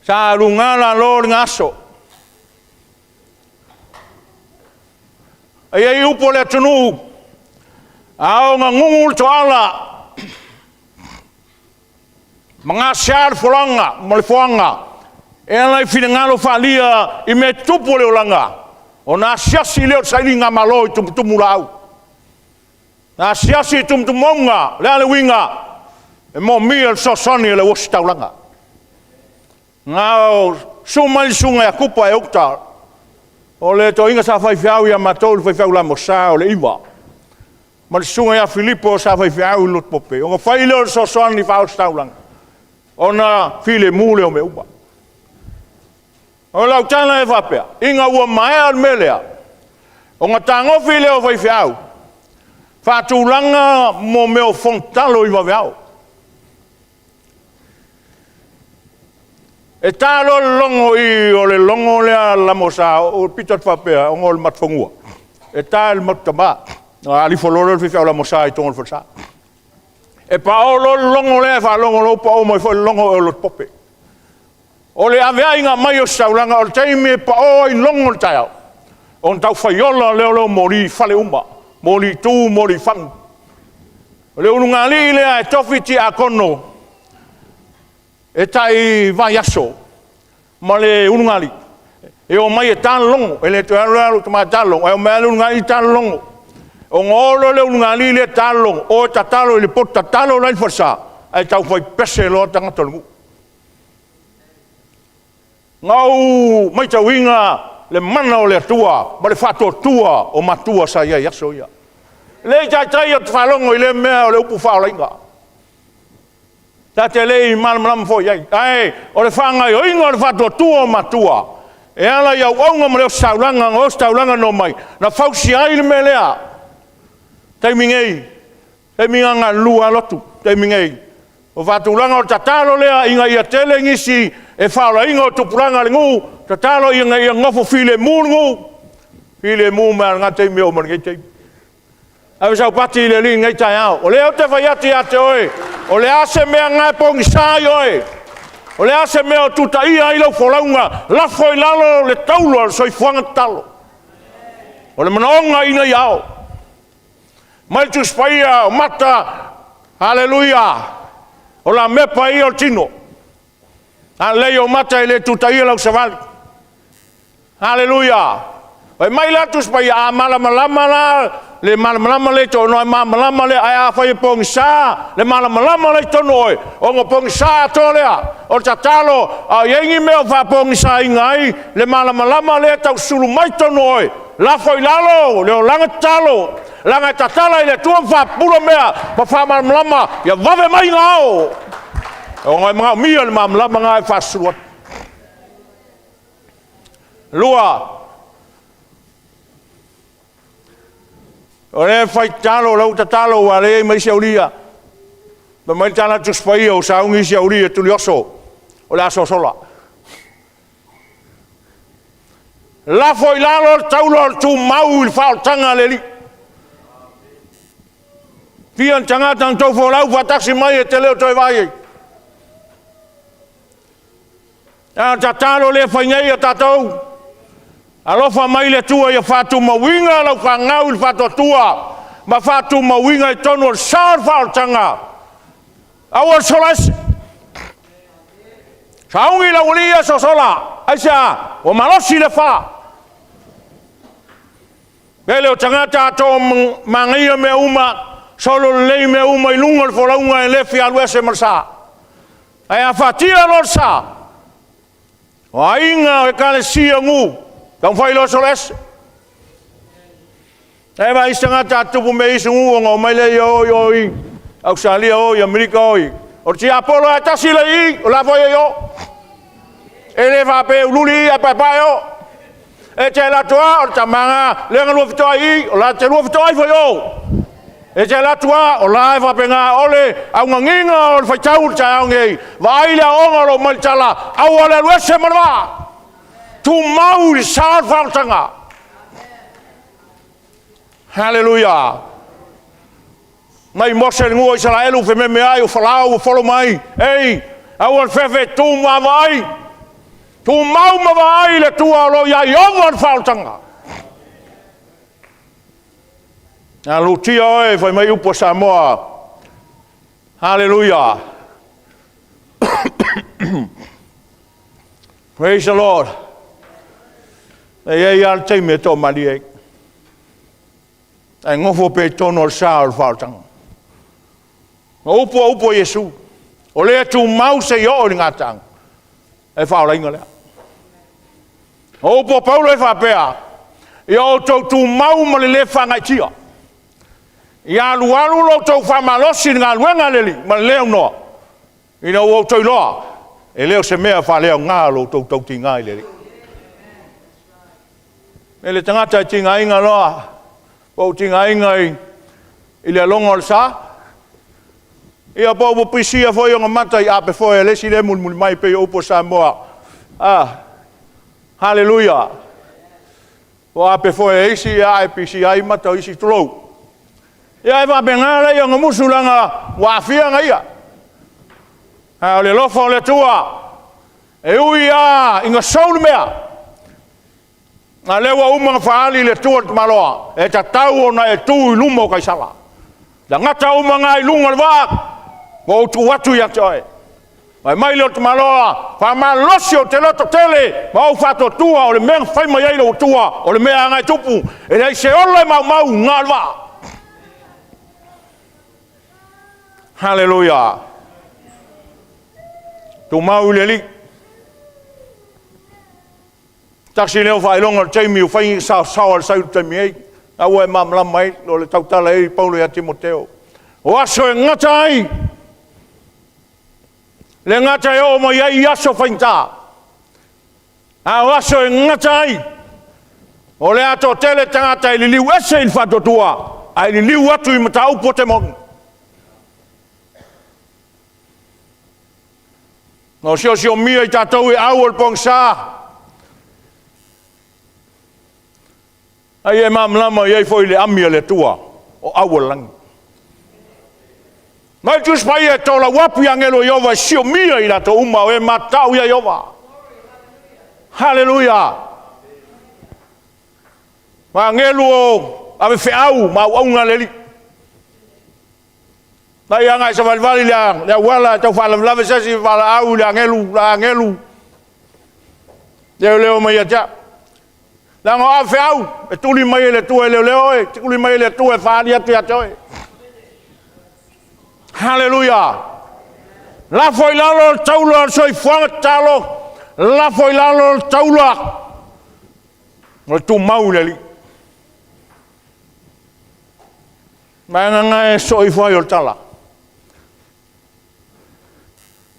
Sa luga lalo lena aso. E i ai upu a le atunuu, a oo ina nunu le toala ma gasea le folaga ma le foaga e ala i finagalo faaalia i mea tutupu o le olaga, ona asiasi lea o le sailigamalo i tumutumu laau. Asiasi i tumutumu mauga. O le a le uiga? E moomia le fesoasoani a le Auositaulaga. Na susu mai le susuga ia Kupa Euta, o le toeaina sa faifeau ia matou le faifeau LMS o le Iva, ma le susuga ia Filipo sa faifeau i le Lotu Pope, ona fai lea o le fesoasoani faa-ositaulaga, ona filemu lea o mea uma. O lau tala e faapea, ina ua maea le mea lea, ona tagofi lea o faifeau, faatulaga mo mea o fonotatalo i vaveao. E ta loa le logo i i o le logo lea a le LMS, ou pito atu faapea, ona o le matou fanua, e ta i le matou tama, ona alifa loa lea o le faifeau LMS i totonu o le falesa. E pao loa le logo lea, e faalogo loa ua pao mai foi le logo o le Pope. O le aveaiga mai o ositaulaga, o le taimi e pao ai logo o le taeao, ona tau faiola lea o moli i fale uma, moli tu moli fagu. O le ulugalii lea e tofi tiakono e tai vaiaso ma le ulugalii, e omai e ta le logo. E le toe alu la lou tama e ta le logo, ae omai lava le ulugalii ta le logo. Ona o loa lea o le ulugalii lea ta le logo, o e tatalo i le potu tatalo la e i le falesa, ae taufai pese loa tagata o le nuu. Na ou matauina le mana o le Atua ma le faatuatua o matua sa i ai i aso ia. E le i taitai ona ou faalogo i lea mea o le upu faaolaina. Ta te le i malamalama foi i ai, ae o le faagaoioiga o le faatuatua o matua e ala i auauna ma le ositaulaga na ositaulaga na omai, na fausia ai le mea lea. O le taimi nei, o le taimi lena na galulue lava lotu, o le taimi nei, ua faatulaga. O le tatalo lea ina ia tele nisi e faaolaina o tupulaga a le nuu, tatalo ina ia nonofo filemu le nuu, filemu mai lava i lena taimi e oo mai i lenei taimi. Ave sau pati i le Alii i lenei taeao. O lea ou te fai atu ia te oe, o le a se mea lena e pogisa ai oe, o le a se mea o tutaia ai lau folauga, lafo i lalo le taula o le soifuaga tatalo. O le manaoga ina ia ao. Fai mai le Tusi Paia, o Mata, haleluia, o lamepa ia o le tino. A lelei ou mata e le tutaia lau savali. Haleluia! Fai mai la le Tusi Paia, a malamalama la le malamalama lea i totonu, a malamalama lea, ae afai e pogisa le malamalama lea i totonu o oe, ona pogisa atoa lea. O le tatalo, a o i ai ni mea o faapogisaina ai le malamalama lea e taususulu mai totonu o oe, lafo i lalo le olaga tatalo, leaga e tatala i le Atua ma faapupula mea ma faamalamalama ia vave mai ona ao, ona e manaomia le malamalama lena e faasusulu atu. Lua, o lea e fai tatalo, o lea ua tatalo aua o lea e i ai ma isi aualii ia. Fai mai le tala a le Tusi Paia ua sauni isi aualii e tulioso, o le a sosola. Lafo i lalo le taula o le tumau i le faaolataga a le Alii. E fia ni tagata na tou folau faatasi mai e te le o toe vaai i ai? A o le tatalo lea e fai nei e tatou, alofa mai le Atua ia faatumauina lau fanau i le faatuatua ma faatumauina i totonu o le sa o le faaolataga. Aua le sola ese. Sauni le aualii ia sosola. Aisea? Ua malosi le afa. Tele o tagata a manaia mea uma, sololelei mea uma i luga o le folauga e le fia alu ese ma le sa. Ae a fatia loa le sa, o aiga, o ekalesia, o nuu, taumafai loa e solo ese. La e vaai isi tagata a tutupu mea i isi nuu ona omai lea o i o i Ausetalia o i Amerika o i. O le tiapolo lava e tasi le i i, o la e foi e i o. E le faapea e uliuli i ae paepae o. E te alu atu lava, o le tama lena lea na lua fetoai i i, o la e te lua fetoai foi i o. E te alu atu lava, o la e faapena. O le auganiga o le faitau i le taeao lenei, vaai le aoga o lo o aumai i le tala, aua le alu ese ma le vaa, tumau i le sa o le faaolataga. Haleluia! Fai mai Mose i le nuu o Isaraelu ua fememeai o Farao ua follow mai, ei, aua le fefe, tu ma vaavaai, tumau ma vaai i le Atua o lo o ia Ieova le faaolataga. A lutia oe fai mai upu a Samoa, haleluia, praise the Lord. E i ai lava le taimi e toamalie ai, ae nofo pea i totonu o le sa o le faaolataga. O upu o upu a Iesu, o le tumau seia oo i le gataaga, o le faaolaina lea. O upu a Paulo e faapea, ia outou tumau ma le le faagaeetia, ia alualu lo outou faamalosi i le galuega a le Alii ma le le aunoa, ina ua outou iloa, e le o se mea faaleaoga lo outou tautiga i le Alii. E le tagata e tigaina loa, po ua tigaina i le aloga o le sa, ia po ua pisia foi ona mata i apefoe a le isi lea e mulimuli mai e pei o upu a Samoa. Haleluia! O apefoe a isi ae pisia ai mata o isi, tulou. Ia e faapena lea ona musu leaga ua aafia ona ia. A o le alofa o le Atua, e ui lava ina sou le mea, a o lea ua uma ona faaali e le Atua le tamaloa, e tatau ona e tu i luma o Kaisara. Tagata uma na i luga o le vaa, ua ou tuu atu ia te oe. Fai mai lea o le tamaloa, faamalosi ou te lototele ma ou faatuatua, o le mea na fai mai ai lou Atua, o le mea lava lena e tupu, e leai se ola e maumau, na o le vaa. Haleluia! Tumau i le Alii. Tasi lea o faailoga o le taimi ua fai ni saosaoa a le sau i le taimi nei, o lena ua e malamalama ai, o le tautala i ai Paulo ia Timoteo. O aso e gata ai, e le gata e oo mai ai aso faigata, a o aso e gata ai, o le a toatele tagata e liliu ese i le faatuatua, ae liliu atu i mataupu e te moni. Na osiosiomia i tatou e au o le pogisa, a ia e malamalama e i ai foi le ami a le Atua, o au o le lagi. Fai mai le Tusi Paia e tolauapu agelu o Ieova e siomia i latou uma o e matatau ia Ieova. Haleluia! O agelu o avefeau ma auauna a le Alii. Vaai ana e savalivali i le auala e tau faalavelave se isi, valaau i le agelu, agelu, leoleo omai ia te au. Leaga o avefeau e tuli mai e le Atua e leoleo oe, tuli mai e le Atua e faaali atu ia te oe. Haleluia! Lafo i lalo le taula o le soifuaga tatalo, lafo i lalo le taula o le tumau i le Alii. O le vaega lena e sosoo ifo ai o le tala.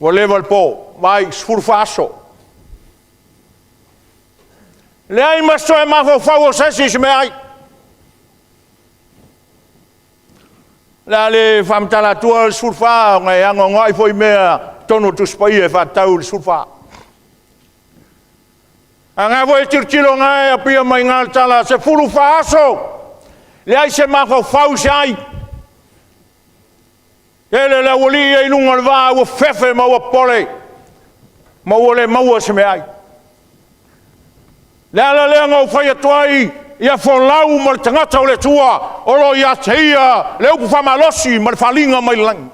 Ua leva le po, vaai, 14 aso. Leai ma se toe mafaufau o se isi i se meaai. O le a le faamatala atua le 14 ona e anoanoai foi mea i totonu o le Tusi Paia e faatatau i le 14. A o lena foi e tilotilo o lena e apia mai i ina le tala, 14 aso, leai se mafaufau i se ai. Toatele le aualii ia i luga o le vaa ua fefe ma ua popole ma ua le maua se meaai. O le ala lea na ou fai atu ai, ia folau ma le tagata o le Atua o lo o ia te ia le upu faamalosi ma le faaaliga mai le lagi.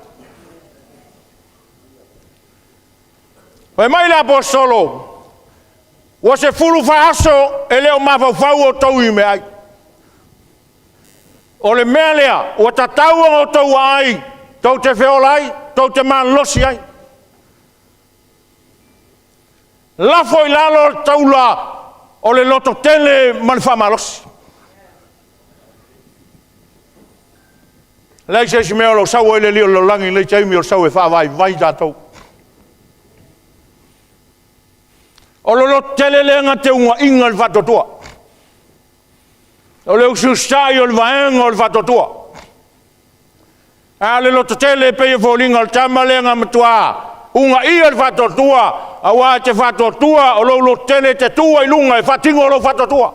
Fai mai le aposetolo, ua 14 aso e le o mafaufau outou i meaai. O le mea lea ua tatau ona outou vaai tou te feola ai, tou te malolosi ai. Lafo i lalo le taula o le lototele ma le faamalosi. E leai se isi mea o lo o sau ai le alii o le lalolagi i lenei taimi, o le sau e faavaivai tatou. O le lototele lea na te uunaina i le faatuatua. O le usiusitai o le vaega o le faatuatua. A o le lototele e pei e foliga o le tama lea na matua uunaia le faatuatua, aua e te faatuatua o lou lototele e te tu ai i luga e faatino lou faatuatua.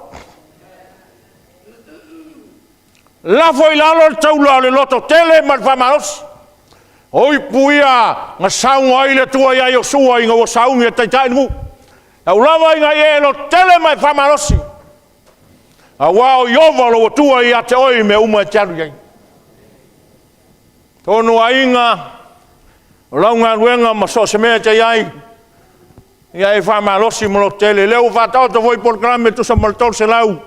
Lafo i lalo le taula o le lototele ma le faamalosi. O upu ia na saunoa ai le Atua ia Iosefa ina ua sauni e taitai le nuu. E tau lava ina ia e lototele ma e faamalosi, aua o Ieova o lou Atua e ia te oe i mea uma e te alu i ai. Atonu aiga, o lau galuega ma so o se mea e te i ai, ia e faamalosi ma lototele. O lea ua faataoto foi polokalame e tusa ma le 300.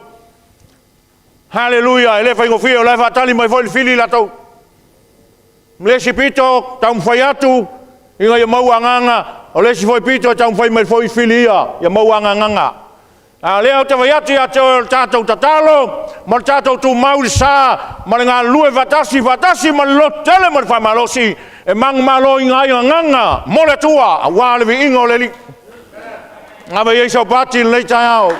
Haleluia! E le faigofie, o la e faatali mai foi le fili latou. O le isi pito taumafai atu ina ia maua agaga, o le isi foi pito e taumafai mai foi fili ia, ia maua agaga. A o lea ou te fai atu ia te oe, o le tatou tatalo ma le tatou tumau i le sa ma le galulue faatasi, faatasi ma le lototele ma le faamalosi e manumaloina ai agaga mo le Atua aua le viiga o le Alii. Ave i ai sau pati i lenei taeao.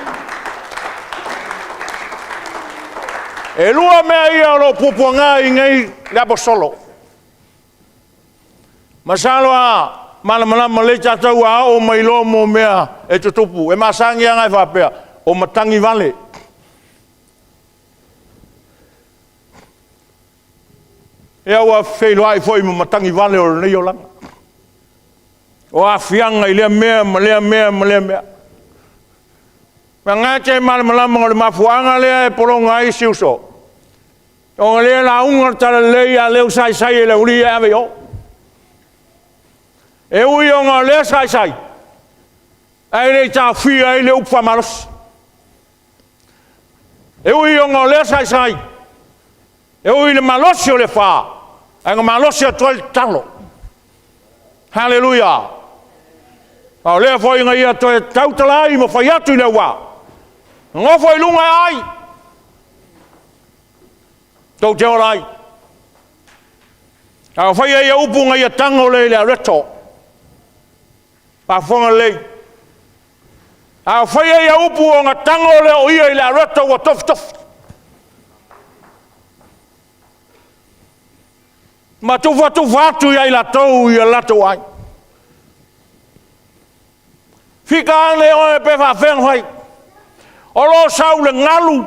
E 2 mea ia o lo o puapuaga ai nei le Aposetolo. Masalo a malamalama lelei tatou a oo mai loa mea e tutupu, e masani lava ona e faapea, o matagi vale. Ia ua feiloai foi ma matagi vale o lenei olaga, o aafiaga i lea mea ma lea mea ma lea mea. O lena e te malamalama o le mafuaaga lea e pologa ai isi uso, ona o lea e lauga le talalelei a o lea ua saisai e le aualii ia e ave i o. E ui ona o lea e saisai, ae le i taofia ai le upu faamalosi. E ui ona o lea e saisai, e ui i le malosi o le afa, ae na malosi atu ai le tatalo. Haleluia! A o lea foi na ia toe tautala ai ma fai atu i le auvaa, nonofo i luga e ai, tou te ola ai. A o faia ia upu na ia tago lea i le areto. Faafofoga lelei, a o faia ia upu ona tago lea o ia i le areto ua tofitofi, ma tufatufa atu ia i latou i o latou aiga. Fika ane oe pe faapefea ona fai, o lo o sau le galu,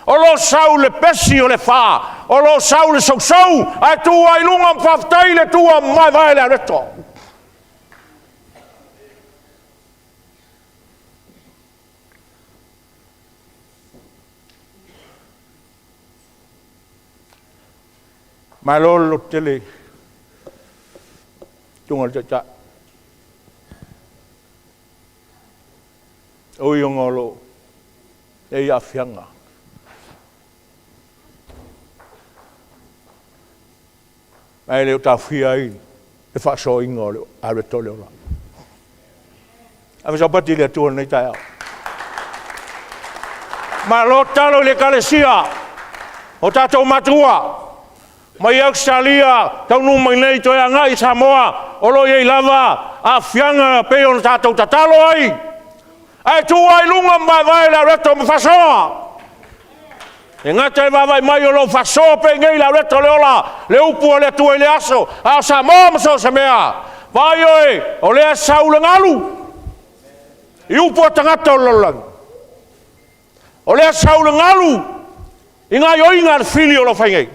o lo o sau le pesi o le afa, o lo o sau le sousou, ae tu lava i luga ma faafetai i le Atua ma vaevae le areto. Malo le lototele i le susuga i le Taitai. E ui ona o lo o i ai aafiaga, ae le o taofia ai le faasoaina o le areto o le olaga. Ave sau pati i le Atua i lenei taeao. Malo tatalo i le Ekalesia, o tatou matua mai Ausetalia taunuu mai nei toe agai i Samoa, o lo o i ai lava aafiaga e pei ona tatou tatalo ai, ae tuu lava i luga ma vaevae le areto ma faasoa. E le gata i le vaavaai mai o lo o faasoa pea i inei le areto o le ola, le upu a le Atua i lea aso, a o Samoa ma so o se mea, vaai oe, o lea e sau le galu i upu a tagata o le lalolagi, o lea e sau le galu i gaoioiga a le fili o lo o fai nei.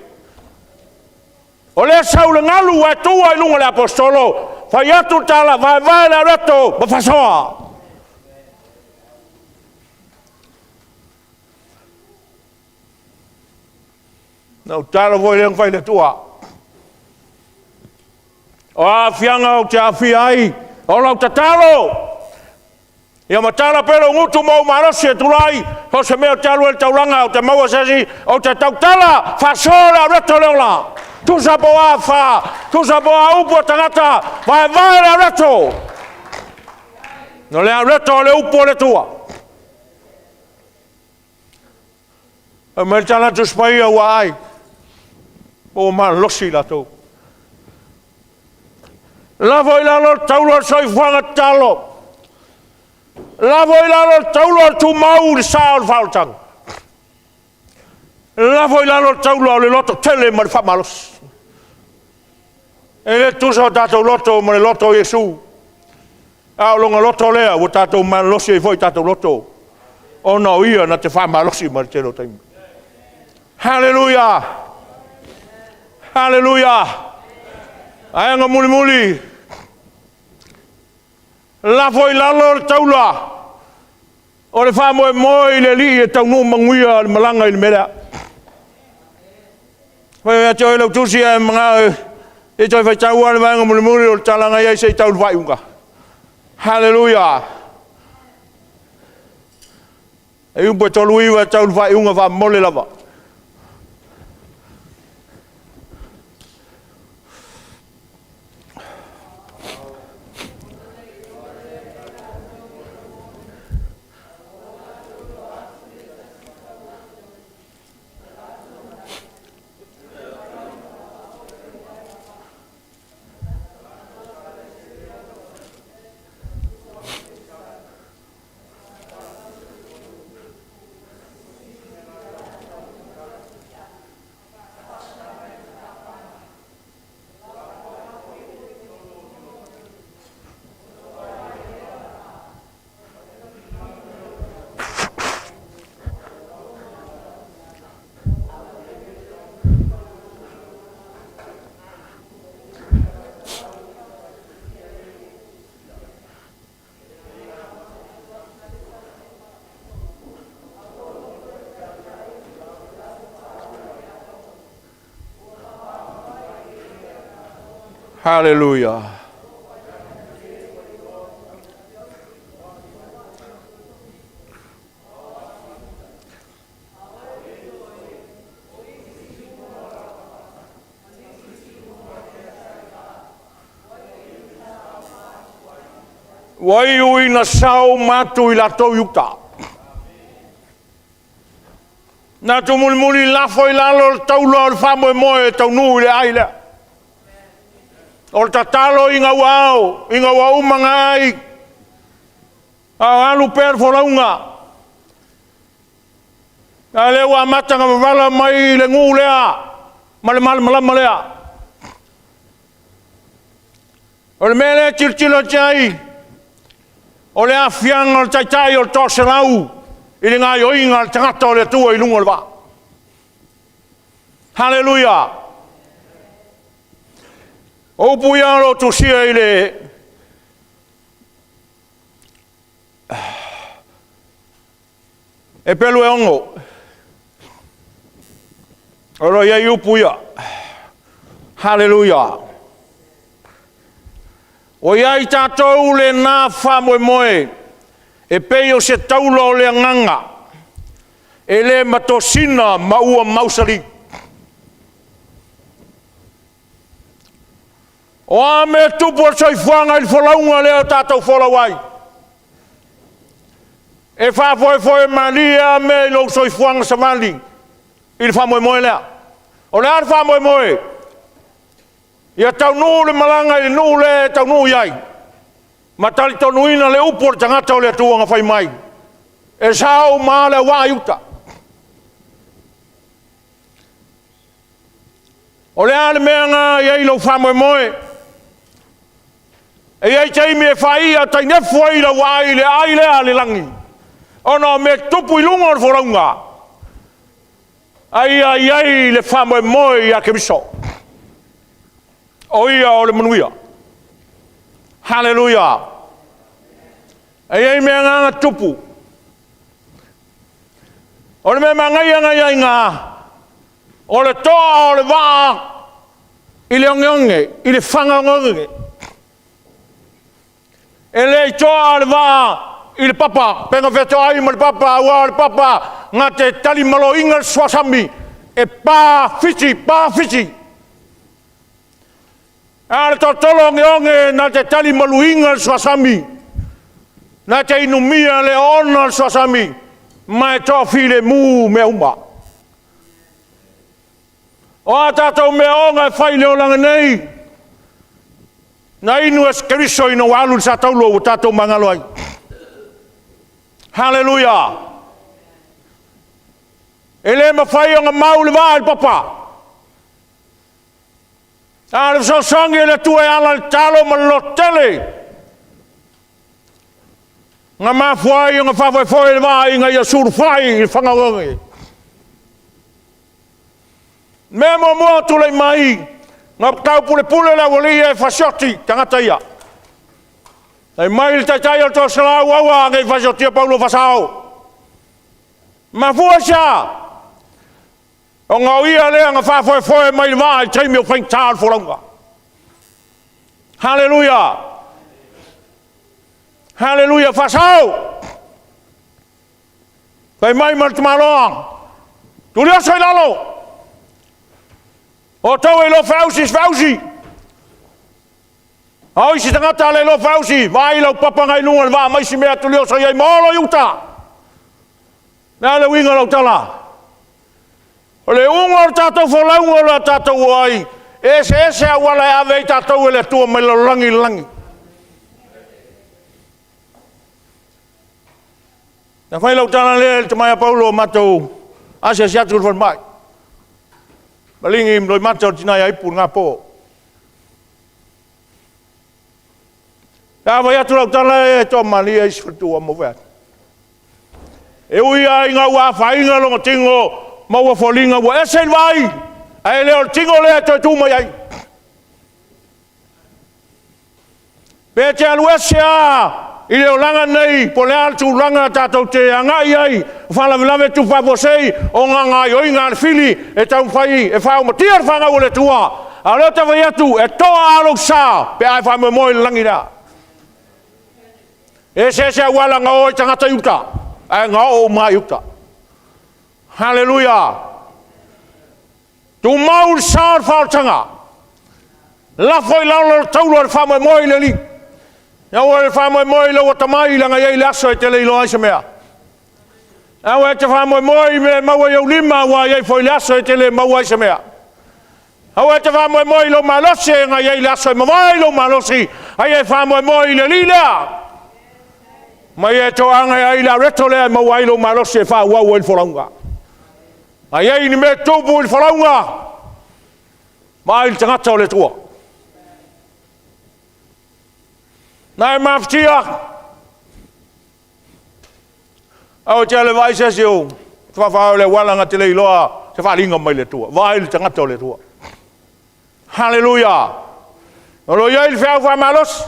O lea e sau le galu ae tu lava i luga le Aposetolo, fai atu le tala, vaevae le areto ma faasoa. O lau tatalo foi lea na fai i le Atua, o a aafiaga ou te aafia ai, o lau tatalo, ia matala pea lou gutu ma ou malosi e tulai, so o se mea ou te alu ai i le taulaga, ou te maua se asi, ou te tautala, faasoa le areto o le ola, tusa po o a afa, tusa po o a upu a tagata, vaevae le areto, o le areto o le upu a le Atua. Fai mai le tala a le Tusi Paia ua ai, ua malolosi i latou. Lafo i lalo le taula o le soifuaga tatalo, lafo i lalo le taula o le tumau i le sa o le faaolataga, lafo i lalo le taula o le lototele ma le faamalosi. E le tutusa o tatou loto ma le loto o Iesu, a o lona loto lea ua tatou malolosi ai foi o tatou loto, ona o Ia na te faamalosi mai i le tele o taimi. Haleluia! Haleluia! Aena mulimuli, lafo i lalo le taula o le faamoemoe i le Alii e taunuu manuia le malaga i le mea lea. Fai atu ai lau tusi ae manao se i toe faitau lava le vaega mulimuli o le tala na i ai se i tau i le faaiuga. Haleluia! E ui pe 39 e tau i le faaiuga faamolemole lava. Haleluia. Ua iu ina sao uma atu i latou i uta. Na tumulimuli lafo i lalo le taula o le faamoemoe e taunuu i le ai lea. O le tatalo ina ua ao, ina ua uma ona ai, a o alu pea le folauga, a o lea ua amata ona vavala mai le nuu lea ma le malamalama lea. O le mea lea e tilotilo atu ai, o le aafiaga o le taitai o le toaselau i le gaoioiga a le tagata o le Atua i luga o le vaa. Haleluia! O upu ia o lo o tusia i le Eperu e 6, o lo o i ai upu ia. Haleluia! Ua i ai tatou lena faamoemoe e pei o se taula o le agaga, e le matosina ma ua mausali. O a mea e tutupu o le soifuaga i le folauga lea ua tatou folau ai, e faafoefoe malie lava mea i lou soifuaga savali i le faamoemoe lea. O le a le faamoemoe? Ia taunuu le malaga i le nuu lea e taunuu i ai, ma talitonuina le upu a le tagata o le Atua na fai mai, e sao uma lava le auvaa i uta. O le a le mea lena e i ai lou faamoemoe? E i ai taimi e faia tainefu ai lau vaai i le aai lea a le lagi, ona o mea tutupu i luga o le folauga, a ia i ai le faamoemoe ia Keriso, o Ia o le manuia. Haleluia! E i ai mea na na tutupu. O le mea manaia na i ai i ina, o le toa o le vaa i le ogeoge, i le faga ogeoge. E le i toa le vaa i le papa, pe na fetoai ma le papa, aua o le papa na te talimaloina le suasami e pa fiti, pa fiti. A o le tolotolo ogeoge na te talimaluina le suasami, na te inumia le oona o le suasami, ma e toafilemu mea uma. O a tatou mea oona e fai i le olaga nei, na inu e Keriso ina ua alu i le satauro ua tatou magalo ai. Haleluia! E le mafai ona mau le vaa i le papa, a o le fesoasoani a le Atua e ala i le tatalo ma le lototele, na mafua ai ona faafoefoe le vaa ina ia sulufai i le faga ogeoge. Mea muamua na tulai mai, na taupulepule le aualii ia e fasioti tagata ia. Fai mai le taitai o le toaselau, aua ne i fasiotia Paulo faasao. Mafua i se a? Ona o ia lea na faafoefoe mai le vaa i le taimi o faigata o le folauga. Haleluia! Haleluia! Faasao! Fai mai ma le tamaloa, tulioso i lalo, o outou e iloa feausi se feausi, a o isi tagata a le iloa feausi, vaai lau papa na i luga o le vaa ma isi mea, tulioso i ai ma olo i uta. O le a le uiga o lau tala? O le uga o le tatou folauga o le a tatou o ai, e eseese auala e ave ai tatou e le Atua mai le lalolagi i le lagi. Na fai lau tala lea i le tama ia Paulo, matou asiasi atu i le falemai. Maligi ma loimata o le tina ia Ipu i lena po. Pe a fai atu lau tala e toamalie isi faletua ma ou fai atu, e ui lava ina ua afaina lona tino ma ua foliga ua ese i le vaai, ae le o le tino lea e toe tu mai ai. Pe te alu ese lava i le olaga nei, po o le a le tulaga tatou te agai ai, o faalavelave e tutupu faafuasei, ona o gaoioiga a le fili e taumafai e faaumatia le fanau a le Atua. A o lea ou te fai atu, e toa lava lou sa pe a e faamoemoe i le lagi lea. E eseese auala na o ai tagata i uta, ae na oo uma lava i uta. Haleluia! Tumau le sa o le faaolataga, lafo i lalo le taula o le faamoemoe i le Alii. Aua le faamoemoe i lou atamai leaga e i ai le aso e te le iloa ai se mea. Aua e te faamoemoe i mea e maua i ou lima, aua e i ai foi le aso e te le maua ai se mea. Aua e te faamoemoe i lou malosi, leaga e i ai le aso e mavae lou malosi, a ia e faamoemoe i le Alii lea, ma ia e toaga e ai le areto lea e maua ai lou malosi e faaauau ai le folauga. A i ai ni mea e tupu i le folauga, vaai i le tagata o le Atua. Na e mafatia, aua e te alu e vaai se isi o faifeau i le auala na te le iloa se faaaliga mai le Atua. Vaai i le tagata o le Atua. Haleluia! O lo o i ai le feau faamalosi,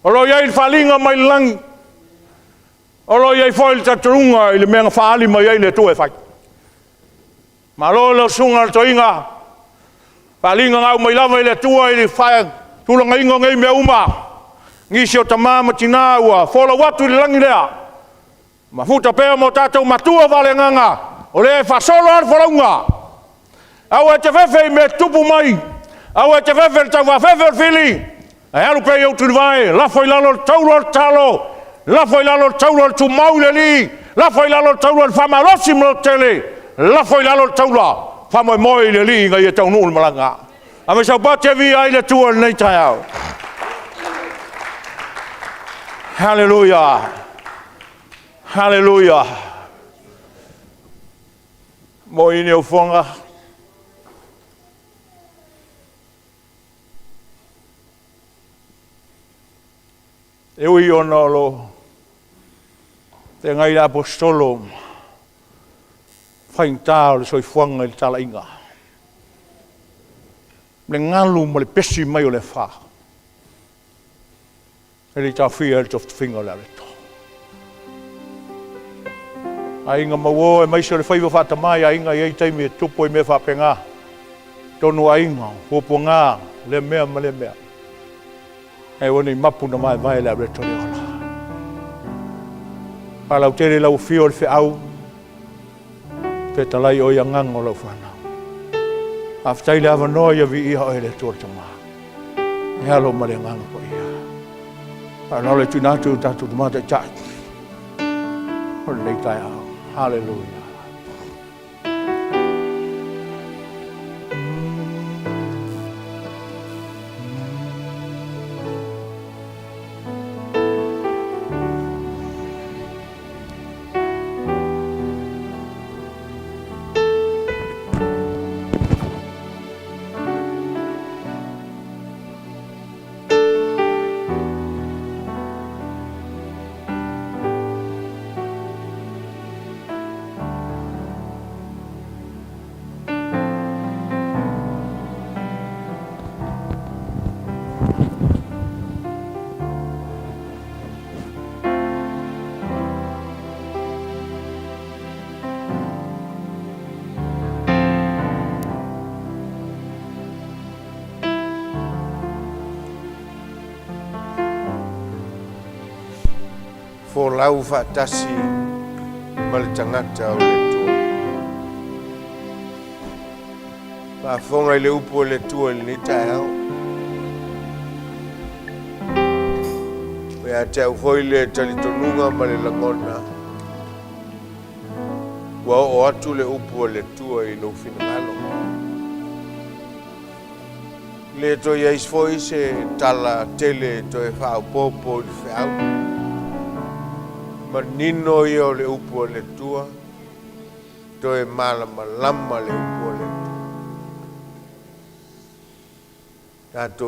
o lo o i ai le faaaliga mai le lagi, o lo o i ai foi le talitonuga i le mea na faaali mai ai le Atua e fai. Malo i lau susuga i le toeaina, o faaaliga na aumai lava i le Atua i le faatulagaina o nei mea uma. Nisi o tama ma tina ua folau atu i le lagi lea, mafuta pea ma o tatou matua faaleagaga, o lea e faasolo lava le folauga. Aua e te fefe i mea e tutupu mai, aua e te fefe i le tauafefe o le fili, ae alu pea i ou tulivae, lafo i lalo le taula o le tatalo, lafo i lalo le taula o le tumau i le Alii, lafo i lalo le taula o le faamalosi ma le lototele, lafo i lalo le taula, faamoemoe i le Alii ina ia taunuu le malaga. Ave sau pati e viia ai le Atua i lenei taeao. Haleluia! Haleluia! Moi Niaufoga, e ui ona o lo o feagai le Aposetolo ma faigata o le soifuaga i le talaiga, le galu ma le pesi mai o le afa, e le i taofia ai le tufitufiga o le areto. Aiga mauo aemaise o le faiva faatama i aiga, e i ai taimi e tutupu ai mea faapena, totonu o aiga, o puapuaga, lea mea ma lea mea. Ae aua ne i mapu na vaevae le areto le ola. Faalautele lau afio o le feau, fetalai oe i agaga o lau fanau. Faafetai le avanoa ia viia oe le Atua le Tama, le Alo ma le Agaga Paia. Faaaloalo e tuuina atu i o tatou Tama Taitai o lenei taeao. Hallelujah.
Folau faatasi ma le tagata o le Atua. Faafofoga i le upu a le Atua i lenei taeao. Ua ia te au foi le talitonuga ma le lagona, ua oo atu le upu a le Atua i lou finagalo. E le toe i ai foi se tala tele e toe faaopoopo i le feau. Manino ia o le upu a le Atua, toe malamalama le upu a le Atua. Tatou